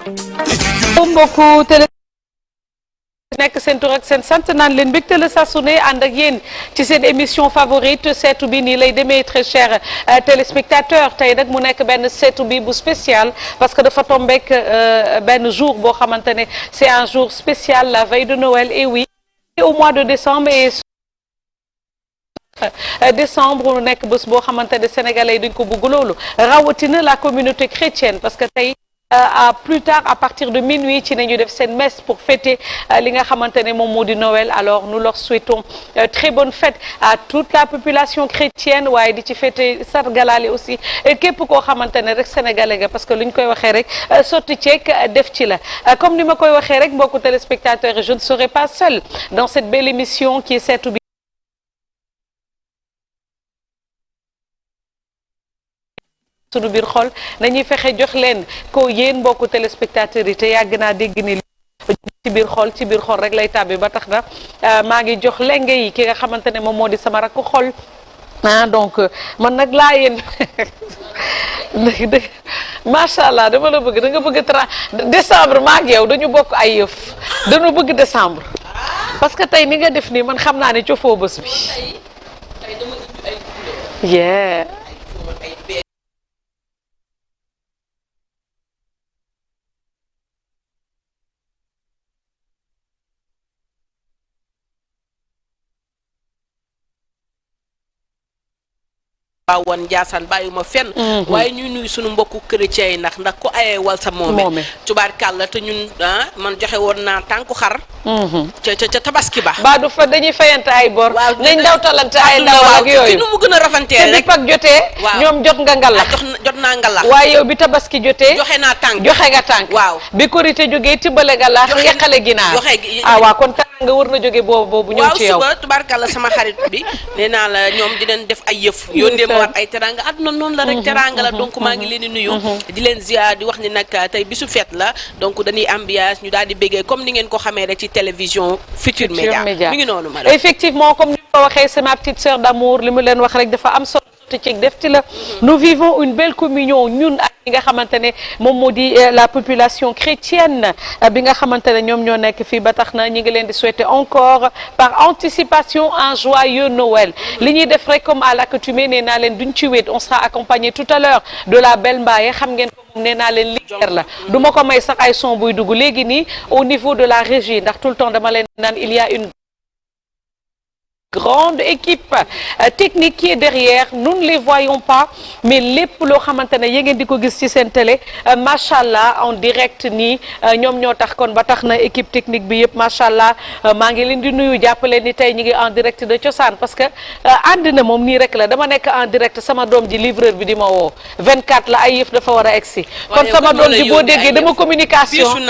mbokku télé nekk seen tur ak seen sant naan leen mbégte la saa su ne ànd ak yéen ci seen émission favorite seetu bi nii lay demee très chers téléspectateurs tey nag mu nekk benn seetu bi bu spécial parce que dafa tombeek benn jour boo xamante ne c'est un jour spécial la veille de Noël et oui au mois de décembre et décembre lu nekk bés boo xamante ne sénégalais yi dañ ko bëgg loolu rawatina la communauté chrétienne parce que tey plus tard à partir de minuit ci nañu def seen messe pour fêter li nga xamante ne moom moo di Noël alors nous leur souhaitons très bonne fête à toute la population chrétienne waaye di ci fêter sargalaale aussi képp koo xamante ne rek sénégalais nga parce que lu ñu koy waxee rek sotti ceek def ci la comme ni ma koy waxee rek mbokku téléspectateurs je ne serai pas seule dans cette belle émission qui est seetu bi sunu biir xol nañuy fexe jox leen ko yéen mbokku téléspectateurs yi te yàgg naa dégg ni ci biir xol rek lay tàbbi ba tax na maa ngi jox lenge yi ki nga xamante ne moom moo di sama rakk xol donc man nag laa yéen dëgg macha allah dama la bëgg da nga bëgg décembre maa ak yow dañu bokk ay yëf dañu bëgg décembre parce que tey ni nga def nii man xam naa ne cofoo bés bi yeah waaw wan Ndiassane bàyyuma fenn waaye ñuy nuyu suñu mbokku chrétien yi ndax ku ayee wal sa moome tubaarkàlla te ñun man joxe woon naa tànku xar ca tabaski ba baa du fa dañuy fayante ay bor nañ daw talante ay ndawal ak yooyu nu mu gën a rafantee rek bi pak jotee ñoom jot nga ngalax jot naa ngalax waaye yow bi tabaski jotee joxe naa tànk joxe nga tànk waaw bi korité jógee tibbale nga laax ngeqale ginaar waaw kon nga war na jóge boobu ñëw ci yow waaw suba tubaarkàlla sama xarit bi nee naa la ñoom dinañ def ay yëf yónnee ma waat ay teranga àdduna noonu la rek teranga la donc maa ngi leen di nuyu di leen ziar di wax ni nag tey bisu fête la donc dañuy ambiance ñu daal di béggee comme ni ngeen ko xamee rek ci télévision Futur Média mi ngi noonu ma effectivement comme ni ko waxee c'est ma petite sœur d'amour li mu leen wax rek dafa am solo ci def ci la nous vivons une belle communion ñun ak ñi nga xamante ne moom moo di la population chrétienne bi nga xamante ne ñoom ñoo nekk fii ba tax na ñi ngi leen di souhaiter encore par anticipation un joyeux Noël li ñuy def rek comme à l'accoutumée nee naa leen duñ ci wéet on sera accompagné tout à l'heure de la belle Mbaye xam ngeen ko moom nee naa leen liggéey la du ma ko may sax ay son buy dugg léegi nii au niveau de la régie ndax tout le temps dama leen naan il y a une grande équipe technique qui est derrière nous ne les voyons pas mais lépp loo xamante ne yéen ngeen di ko gis ci seen télé macha allah en direct nii ñoom ñoo tax kon ba tax na équipe technique bi yëpp macha allah maa ngi leen di nuyu jàppale ni tey ñu ngi en direct de cosaan parce que ànd na moom nii rek la dama nekk en direct sama doom ji livreur bi di ma woo 24 la ay yëf dafa war a egsi kon sama doom ji boo déggee dama communication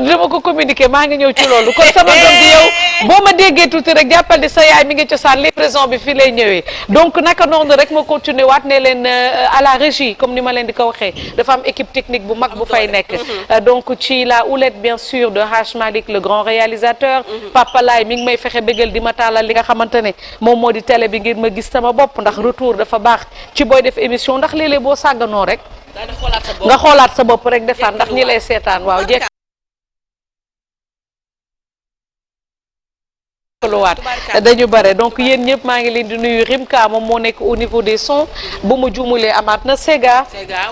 dama ko communiquer maa ngi ñëw ci loolu kon sama doom ji yow boo ma déggee tuuti rek jàppal sa yaay mi ngi cosaan livraison bi fii lay ñëwee donc naka noonu rek ma continuer waat ne leen à la régie comme ni ma leen di ko waxee dafa am équipe technique bu mag bu fay nekk donc ci la houlette bien sûr de Haj Malik le grand réalisateur Papa Laay mi ngi may fexe bégal di ma taalal li nga xamante ne moom moo di télé bi ngir ma gis sama bopp ndax retour dafa baax ci booy def émission ndax léeg-léeg boo sàgganoo rek nga xoolaat sa bopp rek defaat ndax ñi lay seetaan waaw jekk dañu bare donc yéen ñëpp maa ngi leen di nuyu Rimka moom moo nekk au niveau des sons bu mu jumulee amaat na Sega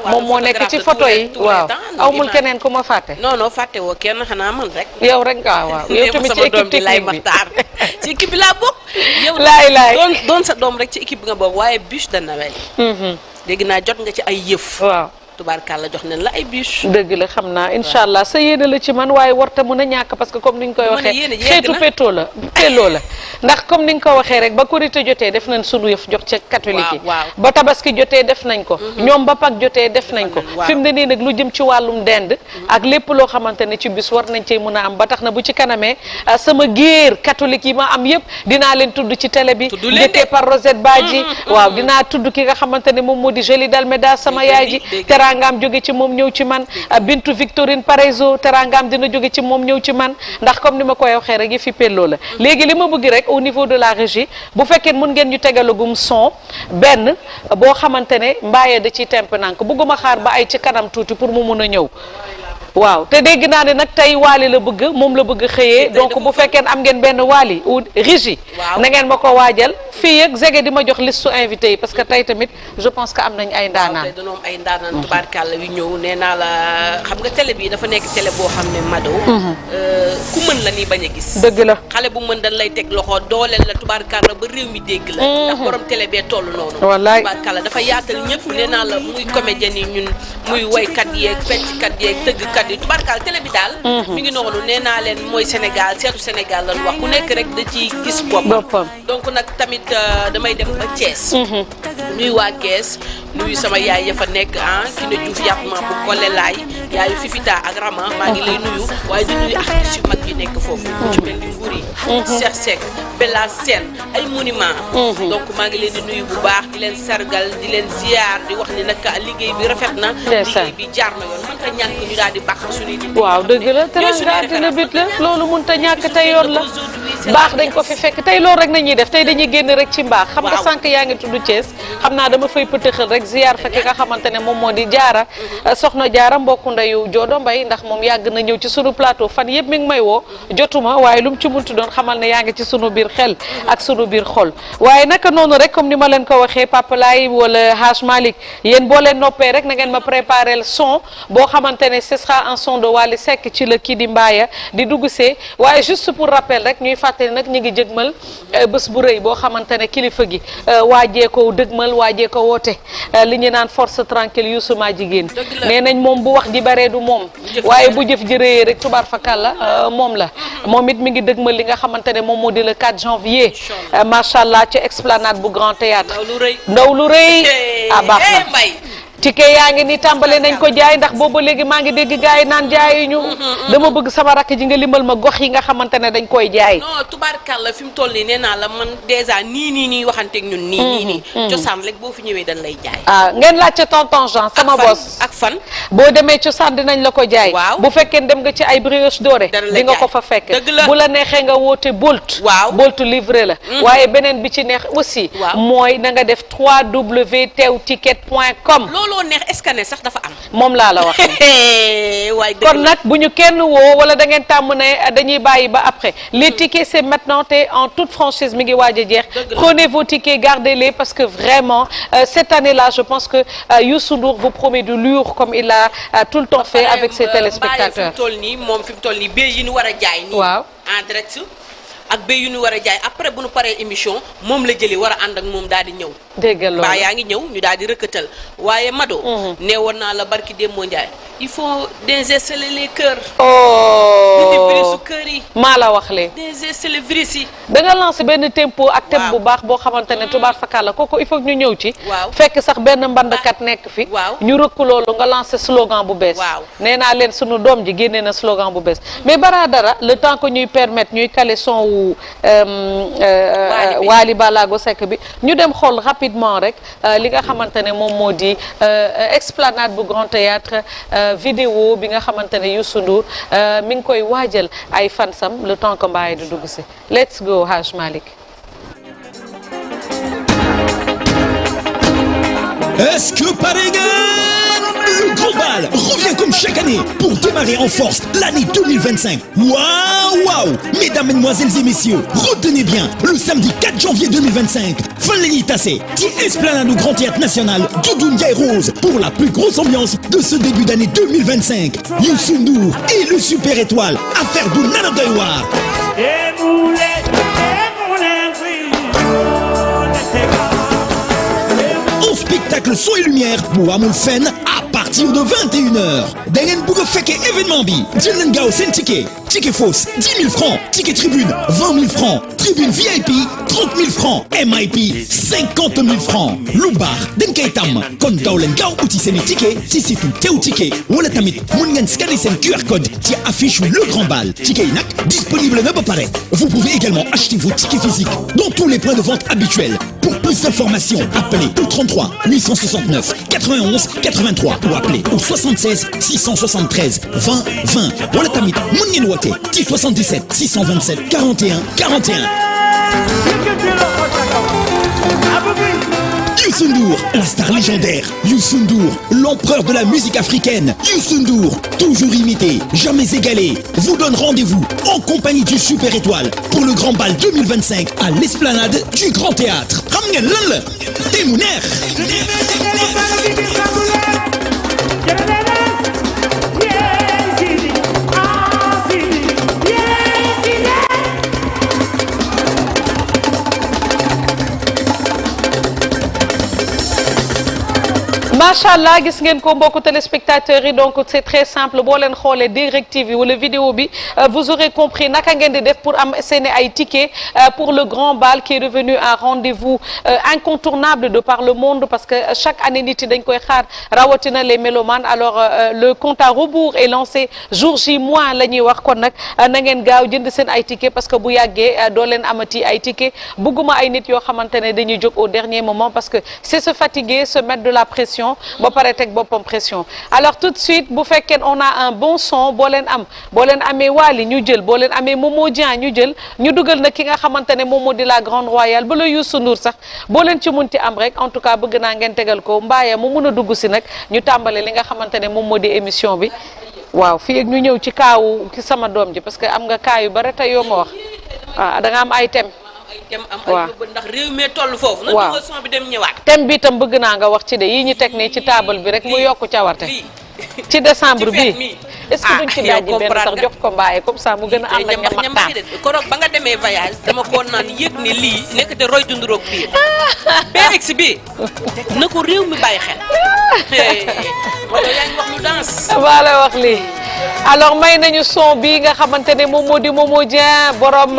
moom moo nekk ci photo yi waaw awmul keneen ku ma fàtte non fàtte woo kenn xanaa man rek yow rek nga waaw yow tamit ci équipe technique bi ci équipe bi laa bokk yow laay doon sa doom rek ci équipe bi nga bokk waaye bûche de Noël dégg naa jot nga ci ay yëf waaw tubaarkàlla jox nañ la ay bûche dëgg la xam naa incha allah sa yéene la ci man waaye warta mën a ñàkk parce que comme ni ñu koy waxee xeetu pétoo la ndax comme ni nga ko waxee rek ba korité jotee def nañ sunu yëf jox ca catholique yi ba tabaski jotee def nañ ko ñoom ba pak jotee def nañ ko fi mu ne nii nag lu jëm ci wàllum dend ak lépp loo xamante ne ci bis war nañ cee mën a am ba tax na bu ci kanamee sama géer catholique yi ma am yëpp dinaa leen tudd ci télé bi njëkkee par Rosette Badji waaw dinaa tudd ki nga xamante ne moom moo di Jolie Dalméda sama yaay ji terangam jóge ci moom ñëw ci man Bintu Victorine Parezo terangam dina jóge ci moom ñëw ci man ndax comme ni ma koy waxee rek yi fi pelloo la léegi li ma bëgg rek au niveau de la régie bu fekkee mën ngeen ñu tegalagum son benn boo xamante ne mbaayee da ciy temp nank bëgguma xaar ba ay ci kanam tuuti pour mu mun a ñëw waaw te dégg naa ne nag tey Waly la bëgg moom la bëgg xëyee donc bu fekkee am ngeen benn Waly ou Régie na ngeen ma ko waajal fii ak Zégué di ma jox liste su invité yi parce que tey tamit je pense que am nañ ay ndaanaan. tey dañoo am ay ndaanaan tubaarkàlla yu ñëw nee naa la xam nga télé bi dafa nekk télé boo xam ne Mado. ku mën la nii bañ a gis. dëgg la xale bu mën dañ lay teg loxo dooleel la tubaarkàlla ba réew mi dégg la. ndax borom télé bee toll noonu. wallaay tubaarkàlla dafa yaatal ñëpp nee naa la muy comédien yi ñun muy woykat yeeg fecckat yeeg tëggkat yi tubaarkàlla télé bi daal. mi ngi noonu nee naa leen mooy Sénégal seetu Sénégal lañu wax ku nekk rek da ciy gis boppam. donc nag tamit damay dem ba Thiès. nuyu waa Thiès nuyu sama yaay ya fa nekk ki na Diouf yàpp ma bu Kole laay yaayu Fifita ak Rama maa ngi lay nuyu waaye di nuyu artistes yu mag yi nekk foofu. ku ci mel ni Ngouri. Cheikh Seck Bella Sène ay monument. donc maa ngi leen di nuyu bu baax di leen sargal di leen ziar di wax ni nag liggéey bi rafet na. liggéey bi jaar na yoon mënta ñàkk ñu daal di bàq suñuy nit. waaw dëgg la teranga dina bit la loolu mënta ñàkk tey yoon la baax dañ ko fi fekk tey loolu rek nañuy def tey dañuy génn rek ci mbaax xam nga sànq yaa ngi tudd Thiès xam naa dama fay pëtëxal rek ziar fa ki nga xamante ne moom moo di jaara soxna jaara mbokku ndeyu Joodo Mbay ndax moom yàgg na ñëw ci sunu plateau fan yëpp mi ngi may woo jotuma waaye lu mu ci muntu doon xamal ne yaa ngi ci sunu biir xel ak sunu biir xol waaye naka noonu rek comme ni ma leen ko waxee Papa Laye wala Haj Malick yéen boo leen noppee rek na ngeen ma préparer le son boo xamante ne ce sera un son de Wally Seck ci la kii di mbaaya di dugg see waaye juste pour rappel rek ñuy fàttali nag ñu ngi jëgmal bés bu rëy boo xamante ne kilifa gi waajee ko dëgmal waajee ko woote li ñu naan force tranquille Youssou ma jigéen nee nañ moom bu wax ji baree du moom waaye bu jëf ji rëyee rek tubaar fakàlla moom la moom it mi ngi dëgmal li nga xamante ne moom moo di le 4 janvier macha allah ci esplanade bu Grand Théâtre ndaw lu rëy a baax na ticket yaa ngi ni tàmbale nañ ko jaay ndax booba léegi maa ngi dégg gars yi naan jaayi ñu dama bëgg sama rakk ji nga limal ma gox yi nga xamante ne dañ koy jaay non tubaarkàlla fi mu toll nii nee naa la man dèjà nii waxanteeg ñun nii cosaan rek boo fi ñëwee dañ lay jaay ngeen laajte tonton Jean sama bos ak fan boo demee cosaan dinañ la ko jaay waaw bu fekkee dem nga ci ay brioche dorée di nga ko fa fekk bu la neexee nga woote Bolt Bolt livré la waaye beneen bi ci neex aussi mooy na nga def www.tewticket.com loo neex escaner sax dafa am moom laa la wax waaye kon nag bu ñu kenn woo wala da ngeen tàmm ne dañuy bàyyi ba après les tickets c'est maintenant te en toute franchise mi ngi waaj a jeex prenez vos tickets gardez-les parce que vraiment cette année-là je pense que Youssou Ndour vous promet du lourd comme il a tout le temps fait avec ses téléspectateurs fi mu toll nii bee yi ñu war a jaay nii waaw en direct ak béy yu ñu war a jaay après bu ñu paree émission moom la jëlee war a ànd ak moom daal di ñëw. dégg nga loolu baa yaa ngi ñëw ñu daal di rëkkatal waaye Mado. nee woon naa la barki Demba Ndiaye il faut désinstaller les cœurs. dindi virus su kër yi. maa la wax lee. désinstaller virus yi. da nga lancé benn tempo ak thème bu baax boo xamante ne tubaar fakàlla kooku il faut ñu ñëw ci. fekk sax benn mbandkat nekk fi. ñu rëkk loolu nga lancé slogan bu bees. nee naa leen sunu doom ji génnee na slogan bu bees mais bara dara le temps que ñuy permettre ñuy caler son wu Wally Ballago Seck bi ñu dem xool rapidement rek li nga xamante ne moom moo di esplanade bu Grand Théâtre vidéo bi nga xamante ne Youssou Ndour mi ngi koy waajal ay fansam le temps que mbaay di dugg si let's go Haj Malick. Est-ce que pare ngeen? Le Grand Bal revient comme chaque année pour démarrer en force l'année 2025. Waouh! Mesdames, mesdemoiselles et messieurs, retenez bien, le samedi 4 janvier 2025, fan la ñuy tase ci esplanade du Grand Théâtre National Doudou Ndiaye Rose pour la plus grosse ambiance de ce début d'année 2025. Youssou Ndour et le Super Étoile, affaire du nar a doy waar. Spectacle son et lumière bu amul fenn à partir de 21h da ngeen bëgg a fekkee événement bi jël leen gaaw seen ticket fausse 10 000 francs ticket tribune 20 000 francs tribune VIP 30 000 francs MIP 50 000 francs lu baax dañ koy tàmm kon daw leen gaaw uti seen ticket ci site Tew Ticket wala tamit mun ngeen scanner seen QR code ci affiche Le Grand Bal ticket yi nag disponible na ba pare vous pouvez également acheter vos tickets physiques dans tous les points de vente habituels. Pour plus d'informations, appelez au 33 869 91 83 ou appelez au 76 673 20 20 wala tamit mën ngeen woote ci 77 627 41 41. Youssou Ndour, la star légendaire. Youssou Ndour, l'empereur de la musique africaine. Youssou Ndour, toujours imité, jamais égalé, vous donne rendez-vous en compagnie du Super Étoile pour le Grand Bal 2025 à l'Esplanade du Grand Théâtre. Xam ngeen lan la te mu neex. macha allah gis ngeen ko mbokku téléspectateurs yi donc c'est très simple boo leen xoolee directive yi wala vidéo bi vous aurez compris naka ngeen di def pour am seeni ay tickets pour le grand bal qui est devenu un rendez-vous incontournable de par le monde parce que chaque année nit yi dañ koy xaar rawatina les mélomanes alors le compte à rebours est lancé jour J moins la ñuy wax kon nag na ngeen gaaw jënd seen ay tickets parce que bu yàggee doo leen amati ay tickets bugguma ay nit yoo xamante ne dañuy jóg au dernier moment parce que c'est se fatiguer se mettre de la pression ba pare teg boppam pression alors tout de suite bu fekkee on a un bon son boo leen amee Wally ñu jël boo leen amee Momo Dieng ñu jël ñu dugal na ki nga xamante ne moom moo di la grande royale ba la Youssou Ndour sax boo leen ci munti am rek en tout cas bëgg naa ngeen tegal ko mbaaya mu mun a dugg si nag ñu tàmbale li nga xamante ne moom moo di émission bi waaw fii ak ñu ñëw ci kaawu ki sama doom ji parce que am nga kaa yu bare tey yoo ma wax waaw da nga am ay thème waaw ndax réew mi toll foofu. na dugal son bi dem ñëwaat. thème bi itam bëgg naa nga wax ci de yi ñu teg ne ci table bi rek mu yokku cawarte ci décembre bi est-ce que duñ ci daaji benn sax jox ko mbaaye comme ça mu gën a ànd ak ñamaxtaan koroog ba nga demee voyage dama ko naan yëg ni lii nekk te roy dunduroog bii PX bi na ko réew mi bàyyi xel wala yaa ngi wax lu danse maa lay wax lii alors may nañu son bi nga xamante ne moom moo di Momo Dieng borom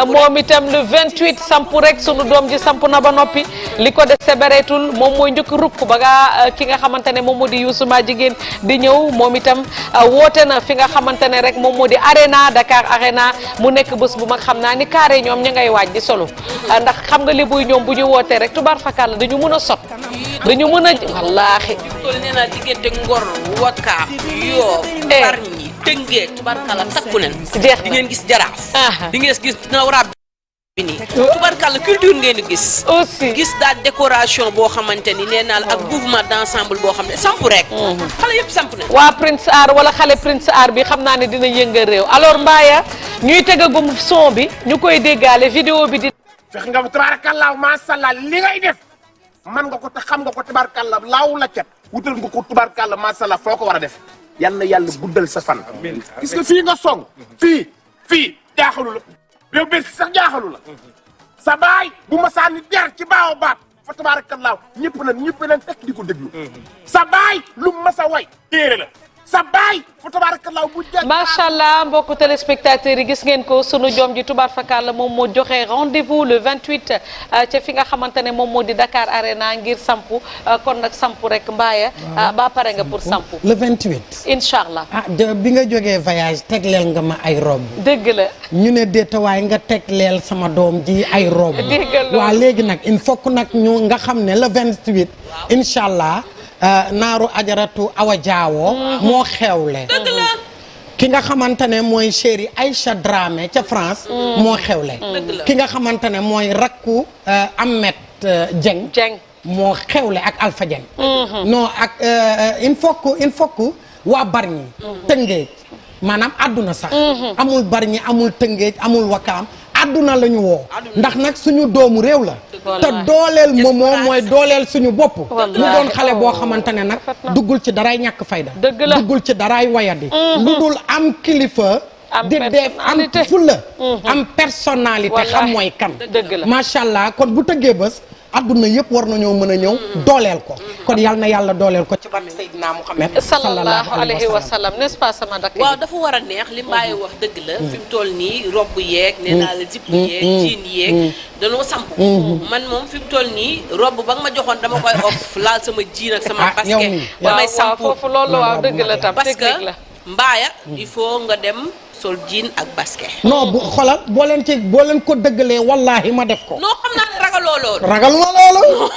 moom itam le 28 samp rek sunu doom ji samp na ba noppi li ko dese bereetul moom mooy njëkk rukk ba nga ki nga xamante ne moom moo di Youssou ma jigéen di ñëw moom itam woote na fi nga xamante ne rek moom moo di Arena Dakar Arena mu nekk bés bu mag xam naa ni carré ñoom ña ngay waaj di solo ndax xam nga li buy ñoom bu ñu wootee rek tubaar fakal la dañu mën a sot dañu mën a wallaahi toll nee naa diggante Ngor Wakaam Yoff Bargny Tëngéej tubarkalla takku nen jeex di ngeen gis Jaraaf di ngeen gis Nawra bi nii tubarkalla culture ngeen di gis aussi gis daal décoration boo xamante ni nee naa la ak mouvement d'ensemble boo xam ne samp rek xale yëpp samp na waa Prince Art wala xale Prince Art bi xam naa ne dina yëngal réew alors Mbaaya ñuy tegagum son bi ñu koy déggaale vidéo bi di fex nga tubaarkalla macha allah li ngay def man nga ko te xam nga ko tubaarkalla laaw la cat wutal nga ko tubaarkalla macha allah foo ko war a def yal na yàlla guddal sa fan. gis nga fii nga song fii jaaxalu la yow bés sax jaaxalu la sa baay bu ma sànni der ci baaw baat fa tubaarkalla ñëpp nañ tekk di ko déglu sa baay lu ma sa way téere la sa baay fa tubaarkalla bu jël macha allah mbokku téléspectateurs yi gis ngeen ko sunu joom ji tubaar fakal moo joxe rendez-vous le 28 ca fi nga xamante ne moom moo di Dakar Arena ngir sampu kon nag sampu rek mbaaya ba pare nga pour sampu le 28 incha allah bi nga jógee voyage tegleel nga ma ay robe dëgg la ñu ne déetawaay nga tegleel sama doom ji ay robe waaw léegi nag il faut que nag ñu nga xam ne le 28 incha allah naaru ajaratu Awa Diawo moo xewle ki nga xamante ne mooy chéri Aïcha Dramé ca France moo xewle ki nga xamante ne mooy rakku Ahmed Dieng moo xewle ak Alpha Dieng non ak il faut que waa Bargny Tëngéej maanaam àdduna sax amul Bargny amul Tëngéej amul Wakaam àdduna la ñu woo ndax nag suñu doomu réew la te dooleel Momo mooy dooleel suñu bopp mu doon xale boo xamante ne nag duggul ci daray ñàkk fayda duggul ci daray wayadi lu dul am kilifa di def am fulla am personnalité xam mooy kan macha allah kon bu tëggee bés adduna yëpp war nañoo mën a ñëw dooleel ko kon yal na yàlla dooleel ko ci barke Seydina Muhammad sallallahu alayhi wa sallam n'est-ce pas sama dakk waaw dafa war a neex li Mbaye wax dëgg la fi mu toll nii robb yeeg nee naa la zipp yeeg jean yeeg danoo samp man moom fi mu toll nii robb ba nga ma joxoon dama koy off laal sama jean ak sama basket damay samp foofu loolu waaw dëgg la tam parce que Mbaye il faut nga dem sol jean ak basket. non bu xoolal boo leen ko dëggalee wallaahi ma def ko. non xam naa ne ragaloo loolu. ragaluma loolu.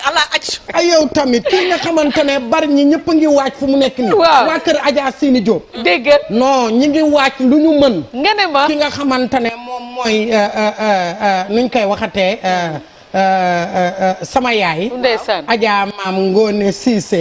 allah aj. ay yow tamit ki nga xamante ne bari ñi ñëpp a ngi waaj fu mu nekk nii. waaw waa kër Adja Sini Diop. dégg non ñi ngi waaj lu ñu mën. nga ne ma ki nga xamante ne moom mooy nuñ koy waxatee sama yaay. ndeysaan Adja maam Ngone Cissé.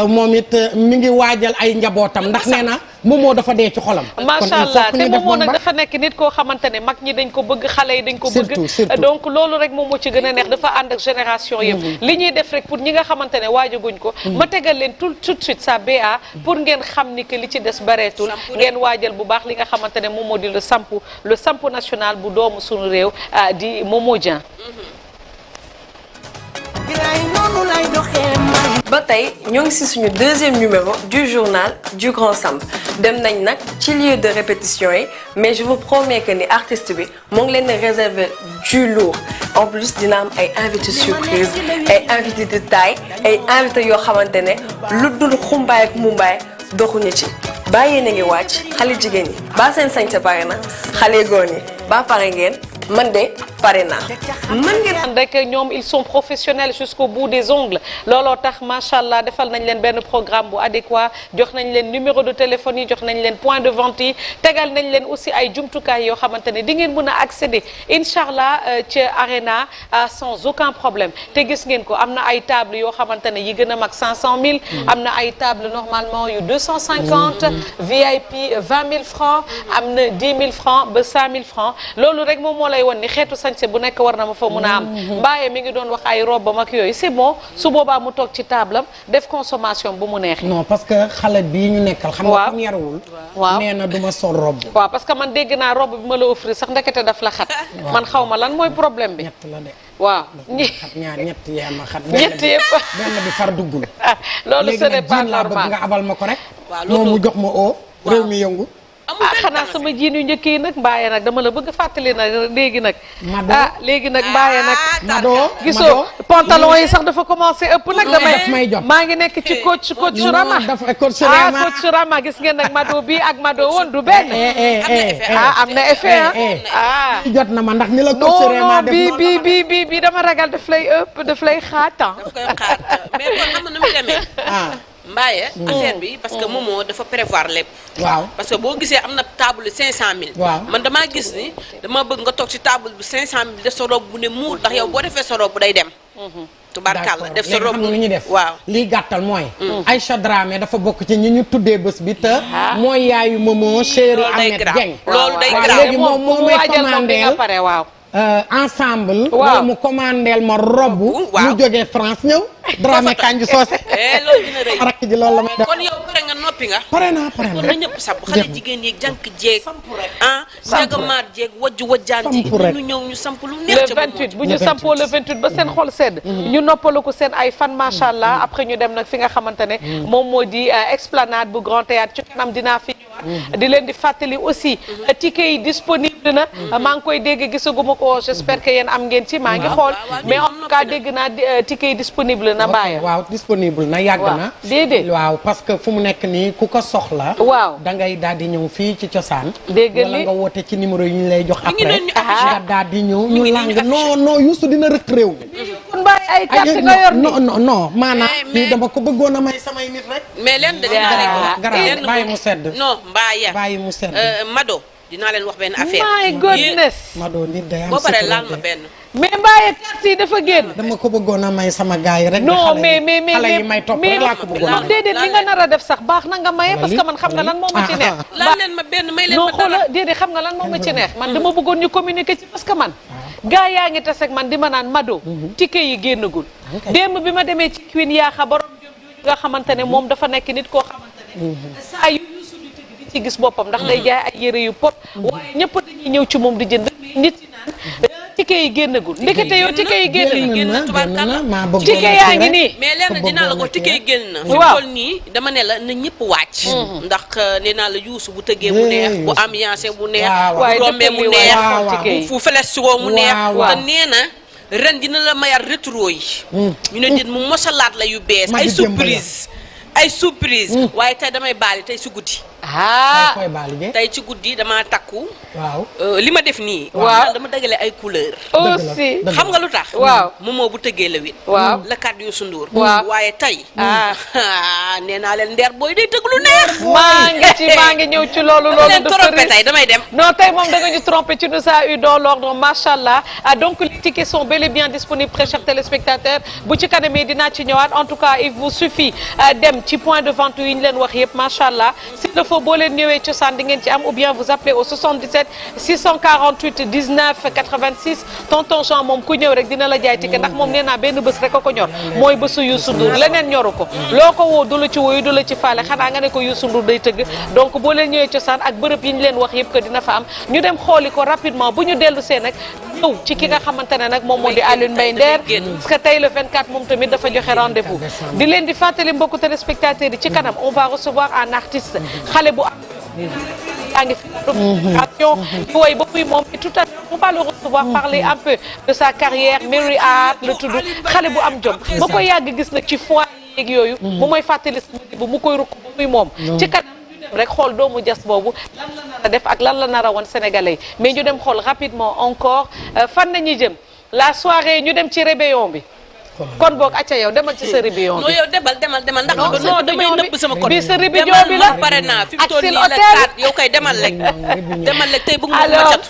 moom it mi ngi waajal ay njabootam ndax nee na Momo dafa dee ci xolam. macha allah te Momo nag dafa nekk nit koo xamante ne mag ñi dañ ko bëgg xale yi dañ ko bëgg. surtout donc loolu rek moom moo ci gën a neex dafa ànd ak génération yëpp. li ñuy def rek pour ñi nga xamante ne waajaguñ ko. ma tegal leen tout de suite sa BA pour ngeen xam ni que li ci des bareetul. ngeen waajal bu baax li nga xamante ne moom moo di le sampu national bu doomu suñu réew di Momo Dieng. ba tey ñoo ngi ci suñu deuxième numéro du journal du Grand Samp dem nañ nag ci lieu de répétition yi mais je vous promets que ni artiste bi moo ngi leen di réserver du lourd en plus dina am ay invités surprise ay invités de taille ay invités yoo xamante ne lu dul xumbaay ak mumbaay doxuñu ci bàyyi na ngi wàcc xale jigéen ñi ba seen sañse pare na xale góor ñi ba pare ngeen man de pare naa mën ngeen rek ñoom ils sont professionnels jusqu'au bout des ongles looloo tax macha allah defal nañ leen benn programme bu adéquat jox nañ leen numéro de téléphone yi jox nañ leen point de vente yi tegal nañ leen aussi ay jumtukaay yoo xamante ne di ngeen mën a accéder incha allah ci arena sans aucun problème te gis ngeen ko am na ay table yoo xamante ne yi gën a mag 500000. am na ay table normalement yu 250. VIP 20000 francs am na 10000 francs ba 5000 francs loolu rek moom moo lay won ni xeetu sañse bu nekk war na ma fa mun a am mbaaye mi ngi doon wax ay robe mag yooyu c'est bon su boobaa mu toog ci table am def consommation bu mu neex non parce que xale bii ñu nekkal xam nga comme yarawul waaw nee na du ma sol robe waaw parce que man dégg naa robe bi ma la offrir sax ndekete daf la xat man xaw ma lan mooy problème bi ñett la de waaw xat ñaar ñett yaa ma xat ñett yëpp benn bi far duggul loolu ce n'est pas léegi nag laa bëgg normal nga abal ma ko rek waaw moom mu jox ma oo réew mi yëngu xanaa sama jiin yu njëkk yi nag mbaaye nag dama la bëgg fàttali nag léegi nag Mado léegi nag mbaaye nag Mado gisoo pantalon yi sax dafa commencé ëpp nag daf may jot maa ngi nekk ci coach Rama coach Rama coach Rama gis ngeen nag Mado bi ak Mado woon du benn am na effet jot na ma ndax ni la coach Rama def bi dama ragal daf lay ëpp daf lay xaatan daf koy xaar mais kon xam nga nu muy demee mbaaye affaire bi parce que Momo dafa prévoir lépp waaw parce que boo gisee am na table 500000 waaw man damaa gis ni dama bëgg nga toog ci table bi 500000 def sa robe bu ne muur ndax yow boo defee sa robe bu day dem tubaarkàlla def sa robe xam nga lu ñu def waaw lii gàttal mooy Aïcha Dramé dafa bokk ci ñi ñu tuddee bés bi te mooy yaayu Momo chéri Ahmed Dieng loolu day waaw grave léegi moom moo may commandeel pare waaw ensemble wala mu commandeel ma robe mu jógee France ñëw Dramé Kanji Socé loolu dina rëy rakk ji loolu la may def kon yow pare nga noppi nga pare naa kon na ñëpp sab xale jigéen yeeg jànk jeeg jagamaat jeeg wajjaan ji ñu ñëw ñu samp lu neex le 28 bu ñu sampoo le 28 ba seen xol sedd ñu noppalu ko seen ay fan macha allah après ñu dem nag fi nga xamante ne moom moo di esplanade bu Grand Théâtre ci kanam dinaa fi ñëwaat di leen di fàttali aussi ticket yi disponible na maa ngi koy dégg gisaguma ko j'espère que yéen am ngeen ci maa ngi xool mais en tout cas dégg naa ticket yi disponible na bàyyi waaw disponible na yàgg na déedéet waaw parce que fu mu nekk nii ku ko soxla waaw da ngay daal di ñëw fii ci cosaan dégg wala nga woote ci numéro yi ñu lay jox après nga daal di ñëw ñu lang non Youssou dina rëkk réew mi kon bàyyi ay carte nga yor ni non maanaam fii dama ko bëggoon a may samay nit rek mais leen de dina garaaw bàyyi mu sedd non mbaaya bàyyi mu sedd Mado dinaa leen wax benn affaire my goodness Mado nit day am boo paree laal ma benn mais mbaaye carte yi dafa génn dama ko bëggoon a may sama gars yi rek non mais xale yi may topp rek laa ko bëggoon non déedéet li nga nar a def sax baax na nga maye parce que man xam nga lan moo ma ci neex laal leen ma benn may leen non ma dara xoola déedéet xam nga lan moo ma ci neex man dama bëggoon ñu communiquer ci parce que man gaa yaa ngi tas ak man di ma naan Mado ticket yi génnagul démb bi ma demee ci Queen Yaaxa borom jom jooju nga xamante ne moom dafa nekk nit koo xamante ne saa yu Youssou di tëgg di ci gis boppam ndax day jaay ay yére yu pot waaye ñëpp dañuy ñëw ci moom di jënd nit yi naan ticket yi génnagul ndekete yow ticket yi génn na tubaarkàlla ticket yaa ngi nii mais lenn dinaa la ko ticket yi génn na fi waaw toll nii dama ne la na ñëpp wàcc ndax nee naa la Youssou bu tëggee mu neex bu ambiancé bu neex bu rombee mu neex fu felestiro mu neex te nee na ren dina la mayar rétro yi ñu ne dit mu mosalaat la yu bees ay surprise waaye tey damay baali tey si guddi koy baali je tey ci guddi damaa takku. waaw li ma def nii. waaw dama dagale ay couleur aussi xam nga lu tax. waaw Momo bu tëggee la wit. waaw la kàddu Youssou Ndour. waaw waaye tey. nee naa leen Nder Boy day tëgg lu neex. maa ngi ñëw ci loolu. leen trompé tey damay dem. non tey moom da nga ñu trompé, tu nous as eu dans l'ordre machallah. Donc les tickets sont bel et bien disponibles, très chers téléspectateurs. bu ci kanamee dinaa ci ñëwaat en tout cas il vous suffit dem ci point de vente yi ñu leen wax yëpp machallah. s'il le faut boo leen ñëwee cosaan di ngeen ci am, ou bien vous appelez au 77 648 19 86. tonton Jean moom ku ñëw rek dina la jaay ticket ndax moom nee naa benn bés rek a ko ñor mooy bésu Youssou Ndour, leneen ñoru ko. loo ko woo du la ci woyu du la ci faale xanaa nga ne ko Youssou Ndour day tëgg. donc boo leen ñëwee cosaan ak bërëb yi ñu leen wax yëpp que dina fa am ñu dem xooli ko rapidement bu ñu dellu see nag ñëw ci ki nga xamante ne nag moom moo di Alioune Mbaye Nder parce que tey le 24 moom tamit dafa joxe rendez-vous. di leen di fàttali mbokku téléspectateurs yi ci kanam on va recevoir un artiste xale bu yaa ngi fi di woy ba muy moom et tout à l'heure on va le recevoir parler un peu de sa carrière Mary Art la tudd xale bu am jom ba koy yàgg gis nag ci foire yeeg yooyu bu mooy fàttali bu mu koy rukk ba muy moom ci kanam rek xool doomu jas boobu lan la nar a def ak lan la nar a woon sénégalais mais ñu dem xool rapidement encore fan nañuy jëm la soirée ñu dem ci rébellion bi kon boog acca yow demal ci sa rébellion bi. non yow demal ndax non damay nëbb sama code bi sa rébellion bi la pare naa fi mu toll Axel nii la Hôtel. 4 yow kay demal rek tey bëgg nga ma alors catu.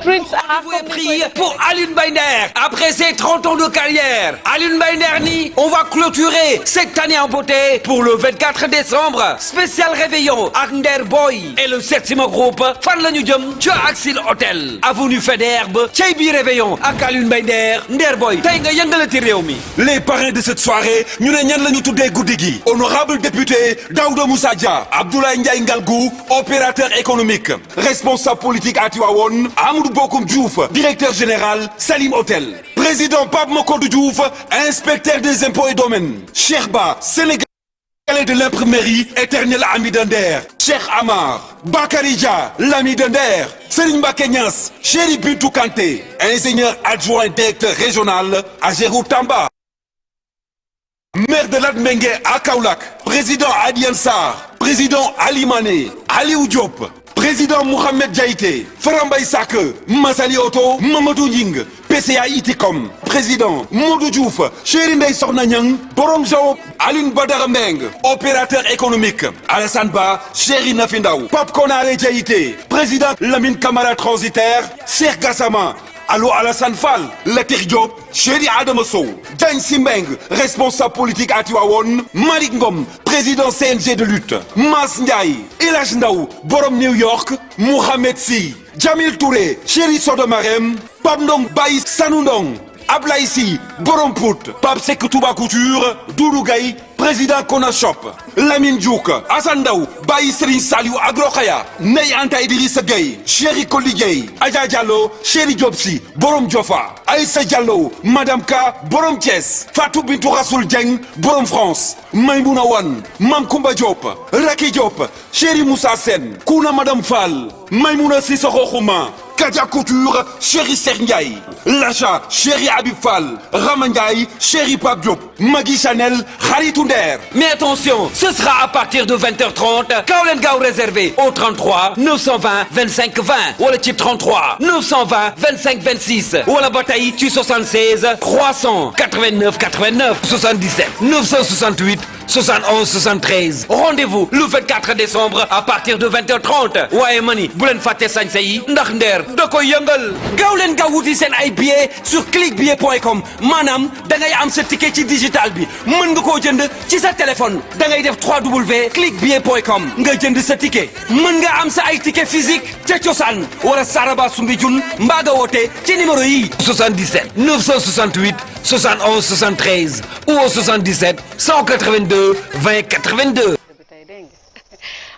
Prince Vous êtes pris pour Alioune Mbaye Nder. Après ses 30 ans de carrière, Alioune Mbaye Nder ni on va clôturer cette année en beauté pour le 24 décembre. Spécial réveillon ak Nder Boy et le Septima Group. Fan la ñu jëm ca Axel Hôtel. Avenue Faidherbe cey bi réveillon ak Alioune Mbaye Nder Boy tey nga yëngalati réew mi. Les parrains de cette soirée ñu ne ñan la ñu tuddee guddi gi honorable député Daouda Moussa Dia, Abdoulaye Ndiaye Ngalgou, opérateur économique, responsable politique à Tivaouane, Amadou Bokoum Diouf, directeur général Salim Hôtel, président Pape Makodou Diouf, inspecteur des impôts et domaines, Cheikh Ba, Sénégalais de l'imprimerie, éternel ami de Nder, Cheikh Amar, Bakary Dia, l'ami de Nder, Serigne Mbacké Niass, Chéri Bintou Kanté, ingénieur adjoint directeur régional à Gérou Tamba. Maire de Latmingué à Kaolack, président Adiane Sarr, président Ali Mané, Aliou Diop, président Mohamed Diaité, Farambay Sak, Masali Oto, Mamadou Ning, PCA Iticom, président Modou Diouf, Chéri Ndeye Sokhna Niang, Borom Jaw, Alioune Badara Mbeng, opérateur économique, Alassane Ba, Chéri Nafi Ndaw, Pape Konaré Diaité, président Lamine Camara transitaire, Cheikh Gassama, Allo Alassane Fall, Latir Diop, Chéri Adama Sow, Diagne Simbeng, responsable politique à Tivaouane, Malick Ngom, président CNG de lutte, Mas Ndiaye, El Hadj Ndaw, Borom New York, Mohamed Sy, Jamil Touré, Chéri Sodomarem, Pape Ndong Baye Sanou Ndong, Ablaye Sy, Borom Pout, Pape Seck Touba Couture, Doudou Gaye, président Kona Shop, Lamine Diouk, Assane Ndaw, Baye Serigne Saliou Agrokhaya, Ney Anta Idrissa Gueye, Chéri Koli Gueye, Adja Diallo, Chéri Diop Sy, Borom Diofa, Aïssa Diallo, Madame Ka, Borom Thiès, Fatou Bintou Rassoul Dieng, Borom France, Maïmouna Wane, Mam Koumba Diop, Raki Diop, Chéri Moussa Sen, Kouna Madame Fall, Maïmouna Sissoko Khouma, Kadia Couture, Chéri Cheikh Ndiaye, Lacha, Chéri Habib Fall, Rama Ndiaye, Chéri Pape Diop, Magui Chanel, Kharitou Nder. Mais attention, ce sera à partir de 20h30. Kaolen Gao réservé au 33 920 25 20 wala ci 33 920 25 26 wala bataille ci 76 389 89 77 968 71 73. Rendez-vous le 24 décembre à partir de 20h30. waaye mani bu leen fàtte sañse yi ndax Nder da koy yëngal. gaaw leen gaaw wuti seen ay billets sur cliqubillet.com maanaam da ngay am sa ticket ci digital bi mën nga koo jënd ci sa téléphone da ngay def www.cliquebillet.com nga jënd sa ticket mën nga am sa ay ticket physique ca cosaan wala Saraba Soumbédioune mbaa nga woote ci numéro yi 77 968 71 73 ou au 77 182 20 82.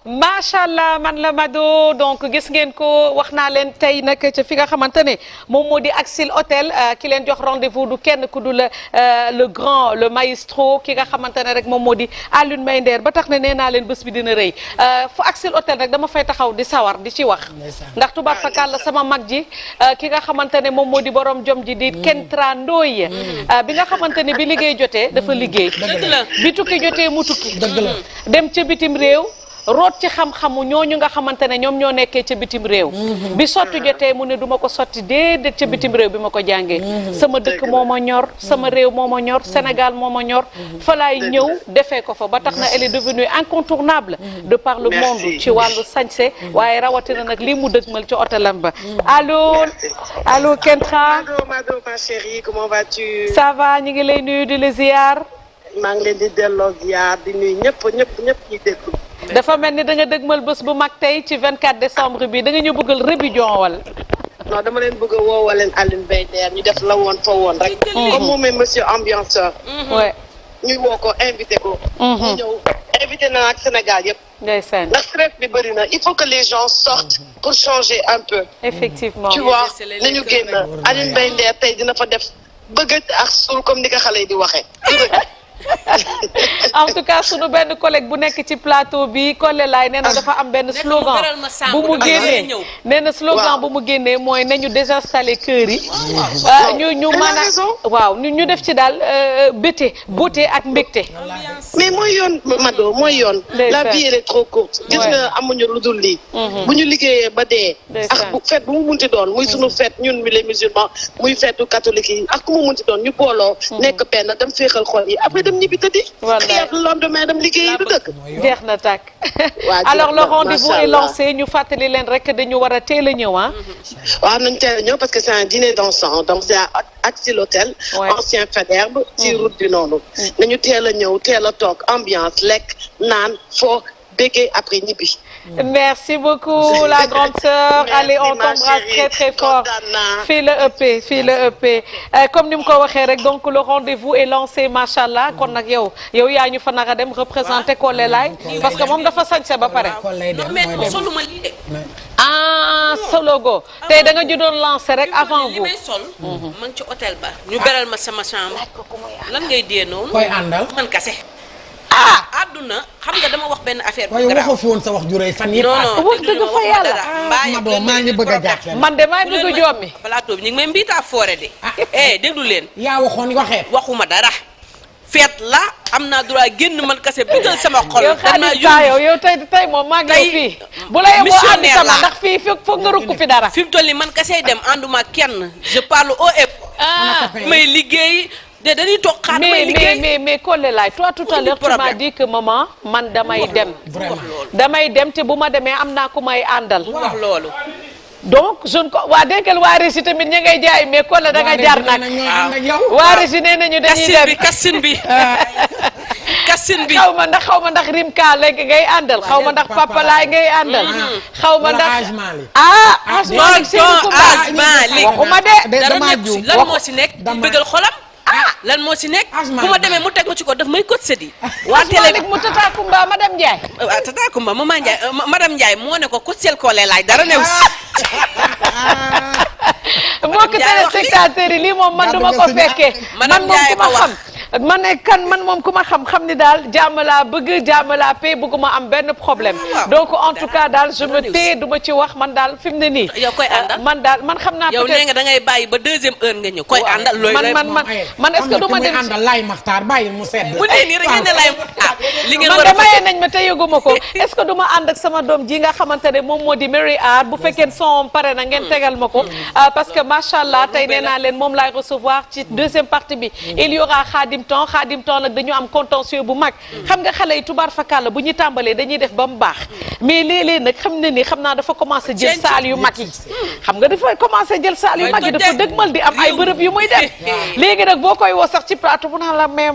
macha allah man la Mado donc gis ngeen ko wax naa leen tey nag ca fi nga xamante ne moom moo di Axel Hôtel ki leen jox rendez-vous du kenn ku du le grand le maestro ki nga xamante ne rek moom moo di Alioune Mbaye Nder ba tax ne nee naa leen bés bi dina rëy fu Axel Hôtel rek dama fay taxaw di sawar di ci wax ndax tubaab fakal la sama mag ji ki nga xamante ne moom moo di borom jom ji di Kentra Ndoye bi nga xamante ne bi liggéey jotee dafa liggéey bi tukki jotee mu tukki dem ca bitim réew root ci xam-xamu ñooñu nga xamante ne ñoom ñoo nekkee ca bitim réew bi sotti jotee mu ne du ma ko sotti déedéet ca bitim réew bi ma ko jàngee sama dëkk moo ma ñor sama réew moo ma ñor Sénégal moo ma ñor fa laay ñëw defee ko fa ba tax na elle est devenue incontournable de par le monde ci wàllu sañse waaye rawatina nag lii mu dëgmal ci hôtelam ba allo Kentra Mado ma chérie comment vas-tu? ça va ñu ngi lay nuyu di la ziar maa ngi leen di delloo ziar di nuyu ñëpp ñuy déglu. dafa mel ni da nga dëgmal bés bu mag tey ci 24 décembre bi da nga ñu bëggal rébellion wala non dama leen bëgg a woowaleen Alioune Mbaye Nder ñu def la woon fa woon rek. comme moom mooy monsieur ambianceur. ouais ñu woo ko invité ko. ñu ñëw invité na ak Sénégal yëpp. ndeysaan ndax stress bi bëri na il faut que les gens sortent pour changer un peu. effectivement tu vois nañu génn Alioune Mbaye Nder tey dina fa def bëgg ak suul comme ni ko xale yi di waxee. en tout cas sunu benn collègue bu nekk ci plateau bi Collé Laay nee na dafa am benn slogan bu mu génnee nee na slogan bu mu génnee mooy nañu désinstaller kër yi ñu maanaam waaw ñu def ci daal beauté ak mbégte mais mooy yoon Mado mooy yoon la vie elle est trop courte gis nga amuñu lu dul lii bu ñu liggéeyee ba dee ak bu fête bu mu munti doon muy sunu fête ñun les musulmans muy fêtu catholique yi ak ku mu munti doon ñu booloo nekk benn dem féexal xol yi après dem ñibbi tëddi xëyaat le lendemain dem liggéeyi du dëkk jeex na tàkk alors le rendez-vous est lancé ñu fàttali leen rek dañu war a teel a ñëw waaw nañ teel a ñëw parce que c'est un dîner dansant donc c'est à Axi l'hôtel ancien Faidherbe ci route du Noonu nañu teel a ñëw teel a toog ambiance lekk naan fo béggee après ñibbi. Merci beaucoup la grande sœur. Allez, on t'embrasse très très fort. Fii la ëppee fii la ëppee comme ni mu ko waxee rek donc le rendez-vous est lancé machallah kon nag yow yaa ñu fa naka dem représenter Collé Laay parce que moom dafa sañse ba pare. mais soluma lii de. ah sologo tey da nga ju doon lancer rek avant vous. li may sol. ma ngi ci hôtel ba. ñu beral ma sama chambre. lan ngay dee noonu. koy àndal man kase. àdduna xam nga dama wax benn affaire bu waaye grave. waxoo fi woon sa wax ju rëy fan yii. non wax dëgg fa yàlla Mado maa ngi bëgg a jaaxle. man de maa ngi bëgg a jommi. plateau bi ñu ngi may mbiitaa foore de. déglu leen. yaa waxoon waxee. waxuma dara. feet la am naa droit génn man kase bital sama xol. yow xaalis yow tey moom maa ngi yow fii. bu la yeboo ànd sama ndax fii foog nga rukk fi dara. fi mu toll nii man kase dem ànduma kenn je parle au ép. may liggéey. dañuy toog xaar may liggéey mais Collé Laay toi tout à l'heure tu m'as dit que maman man damay dem. damay dem te bu ma demee am naa ku may àndal. wax loolu. donc jeune ko waa dénkal waa Rési tamit ña ngay jaay mais Collé da nga jar nag. waa Rési nee nañu dañuy dem kassin bi xaw ma ndax Rimka léegi ngay àndal xaw ma ndax Papa Laay ngay àndal. xaw ma ndax waxuma de. lan moo si nekk bëggal xolam. lan moo si nekk bu ma demee mu teg ma ci ko daf may kot sedi waa télé bi mu Tata Kumba madame Ndiaye Tata Kumba maman Ndiaye madame Ndiaye moo ne ko sel Collé Laay dara new si mbokk téléspectateurs yi lii moom man duma ko fekkee man moom ku ma xam man ne kan man moom ku ma xam ni daal jàmm laa bëgg jàmm laa paix bëgguma am benn problème donc en tout cas daal je me tais duma ci wax man daal fi mu ne nii yow koy àndal man xam naa yow nee nga da ngay bàyyi ba deuxième heure nga ñëw koy àndal looy man est-ce que duma dem àndal Laay Maxtaar bàyyi mu sedd bu dee nii rek ngeen ne Laay li ngeen man de mayee nañ ma te yëguma ko est-ce que duma ànd ak sama doom ji nga xamante ne moom moo di Mary Art bu fekkee son pare na ngeen tegal ma ko parce que machallah tey nee naa leen moom laay recevoir ci deuxième partie bi il y aura Khadim Temps nag dañu am contentieux bu mag xam nga xale yi tubaar fakàlla bu ñuy tàmbalee dañuy def ba mu baax mais léeg-léeg nag xam ne ni xam naa dafa commencé jël saal yu mag yi xam nga dafa commencé jël saal yu mag yi dafa dëgmal di am ay bërëb yu muy dem léegi nag boo koy woo sax ci plateau bu naan la mais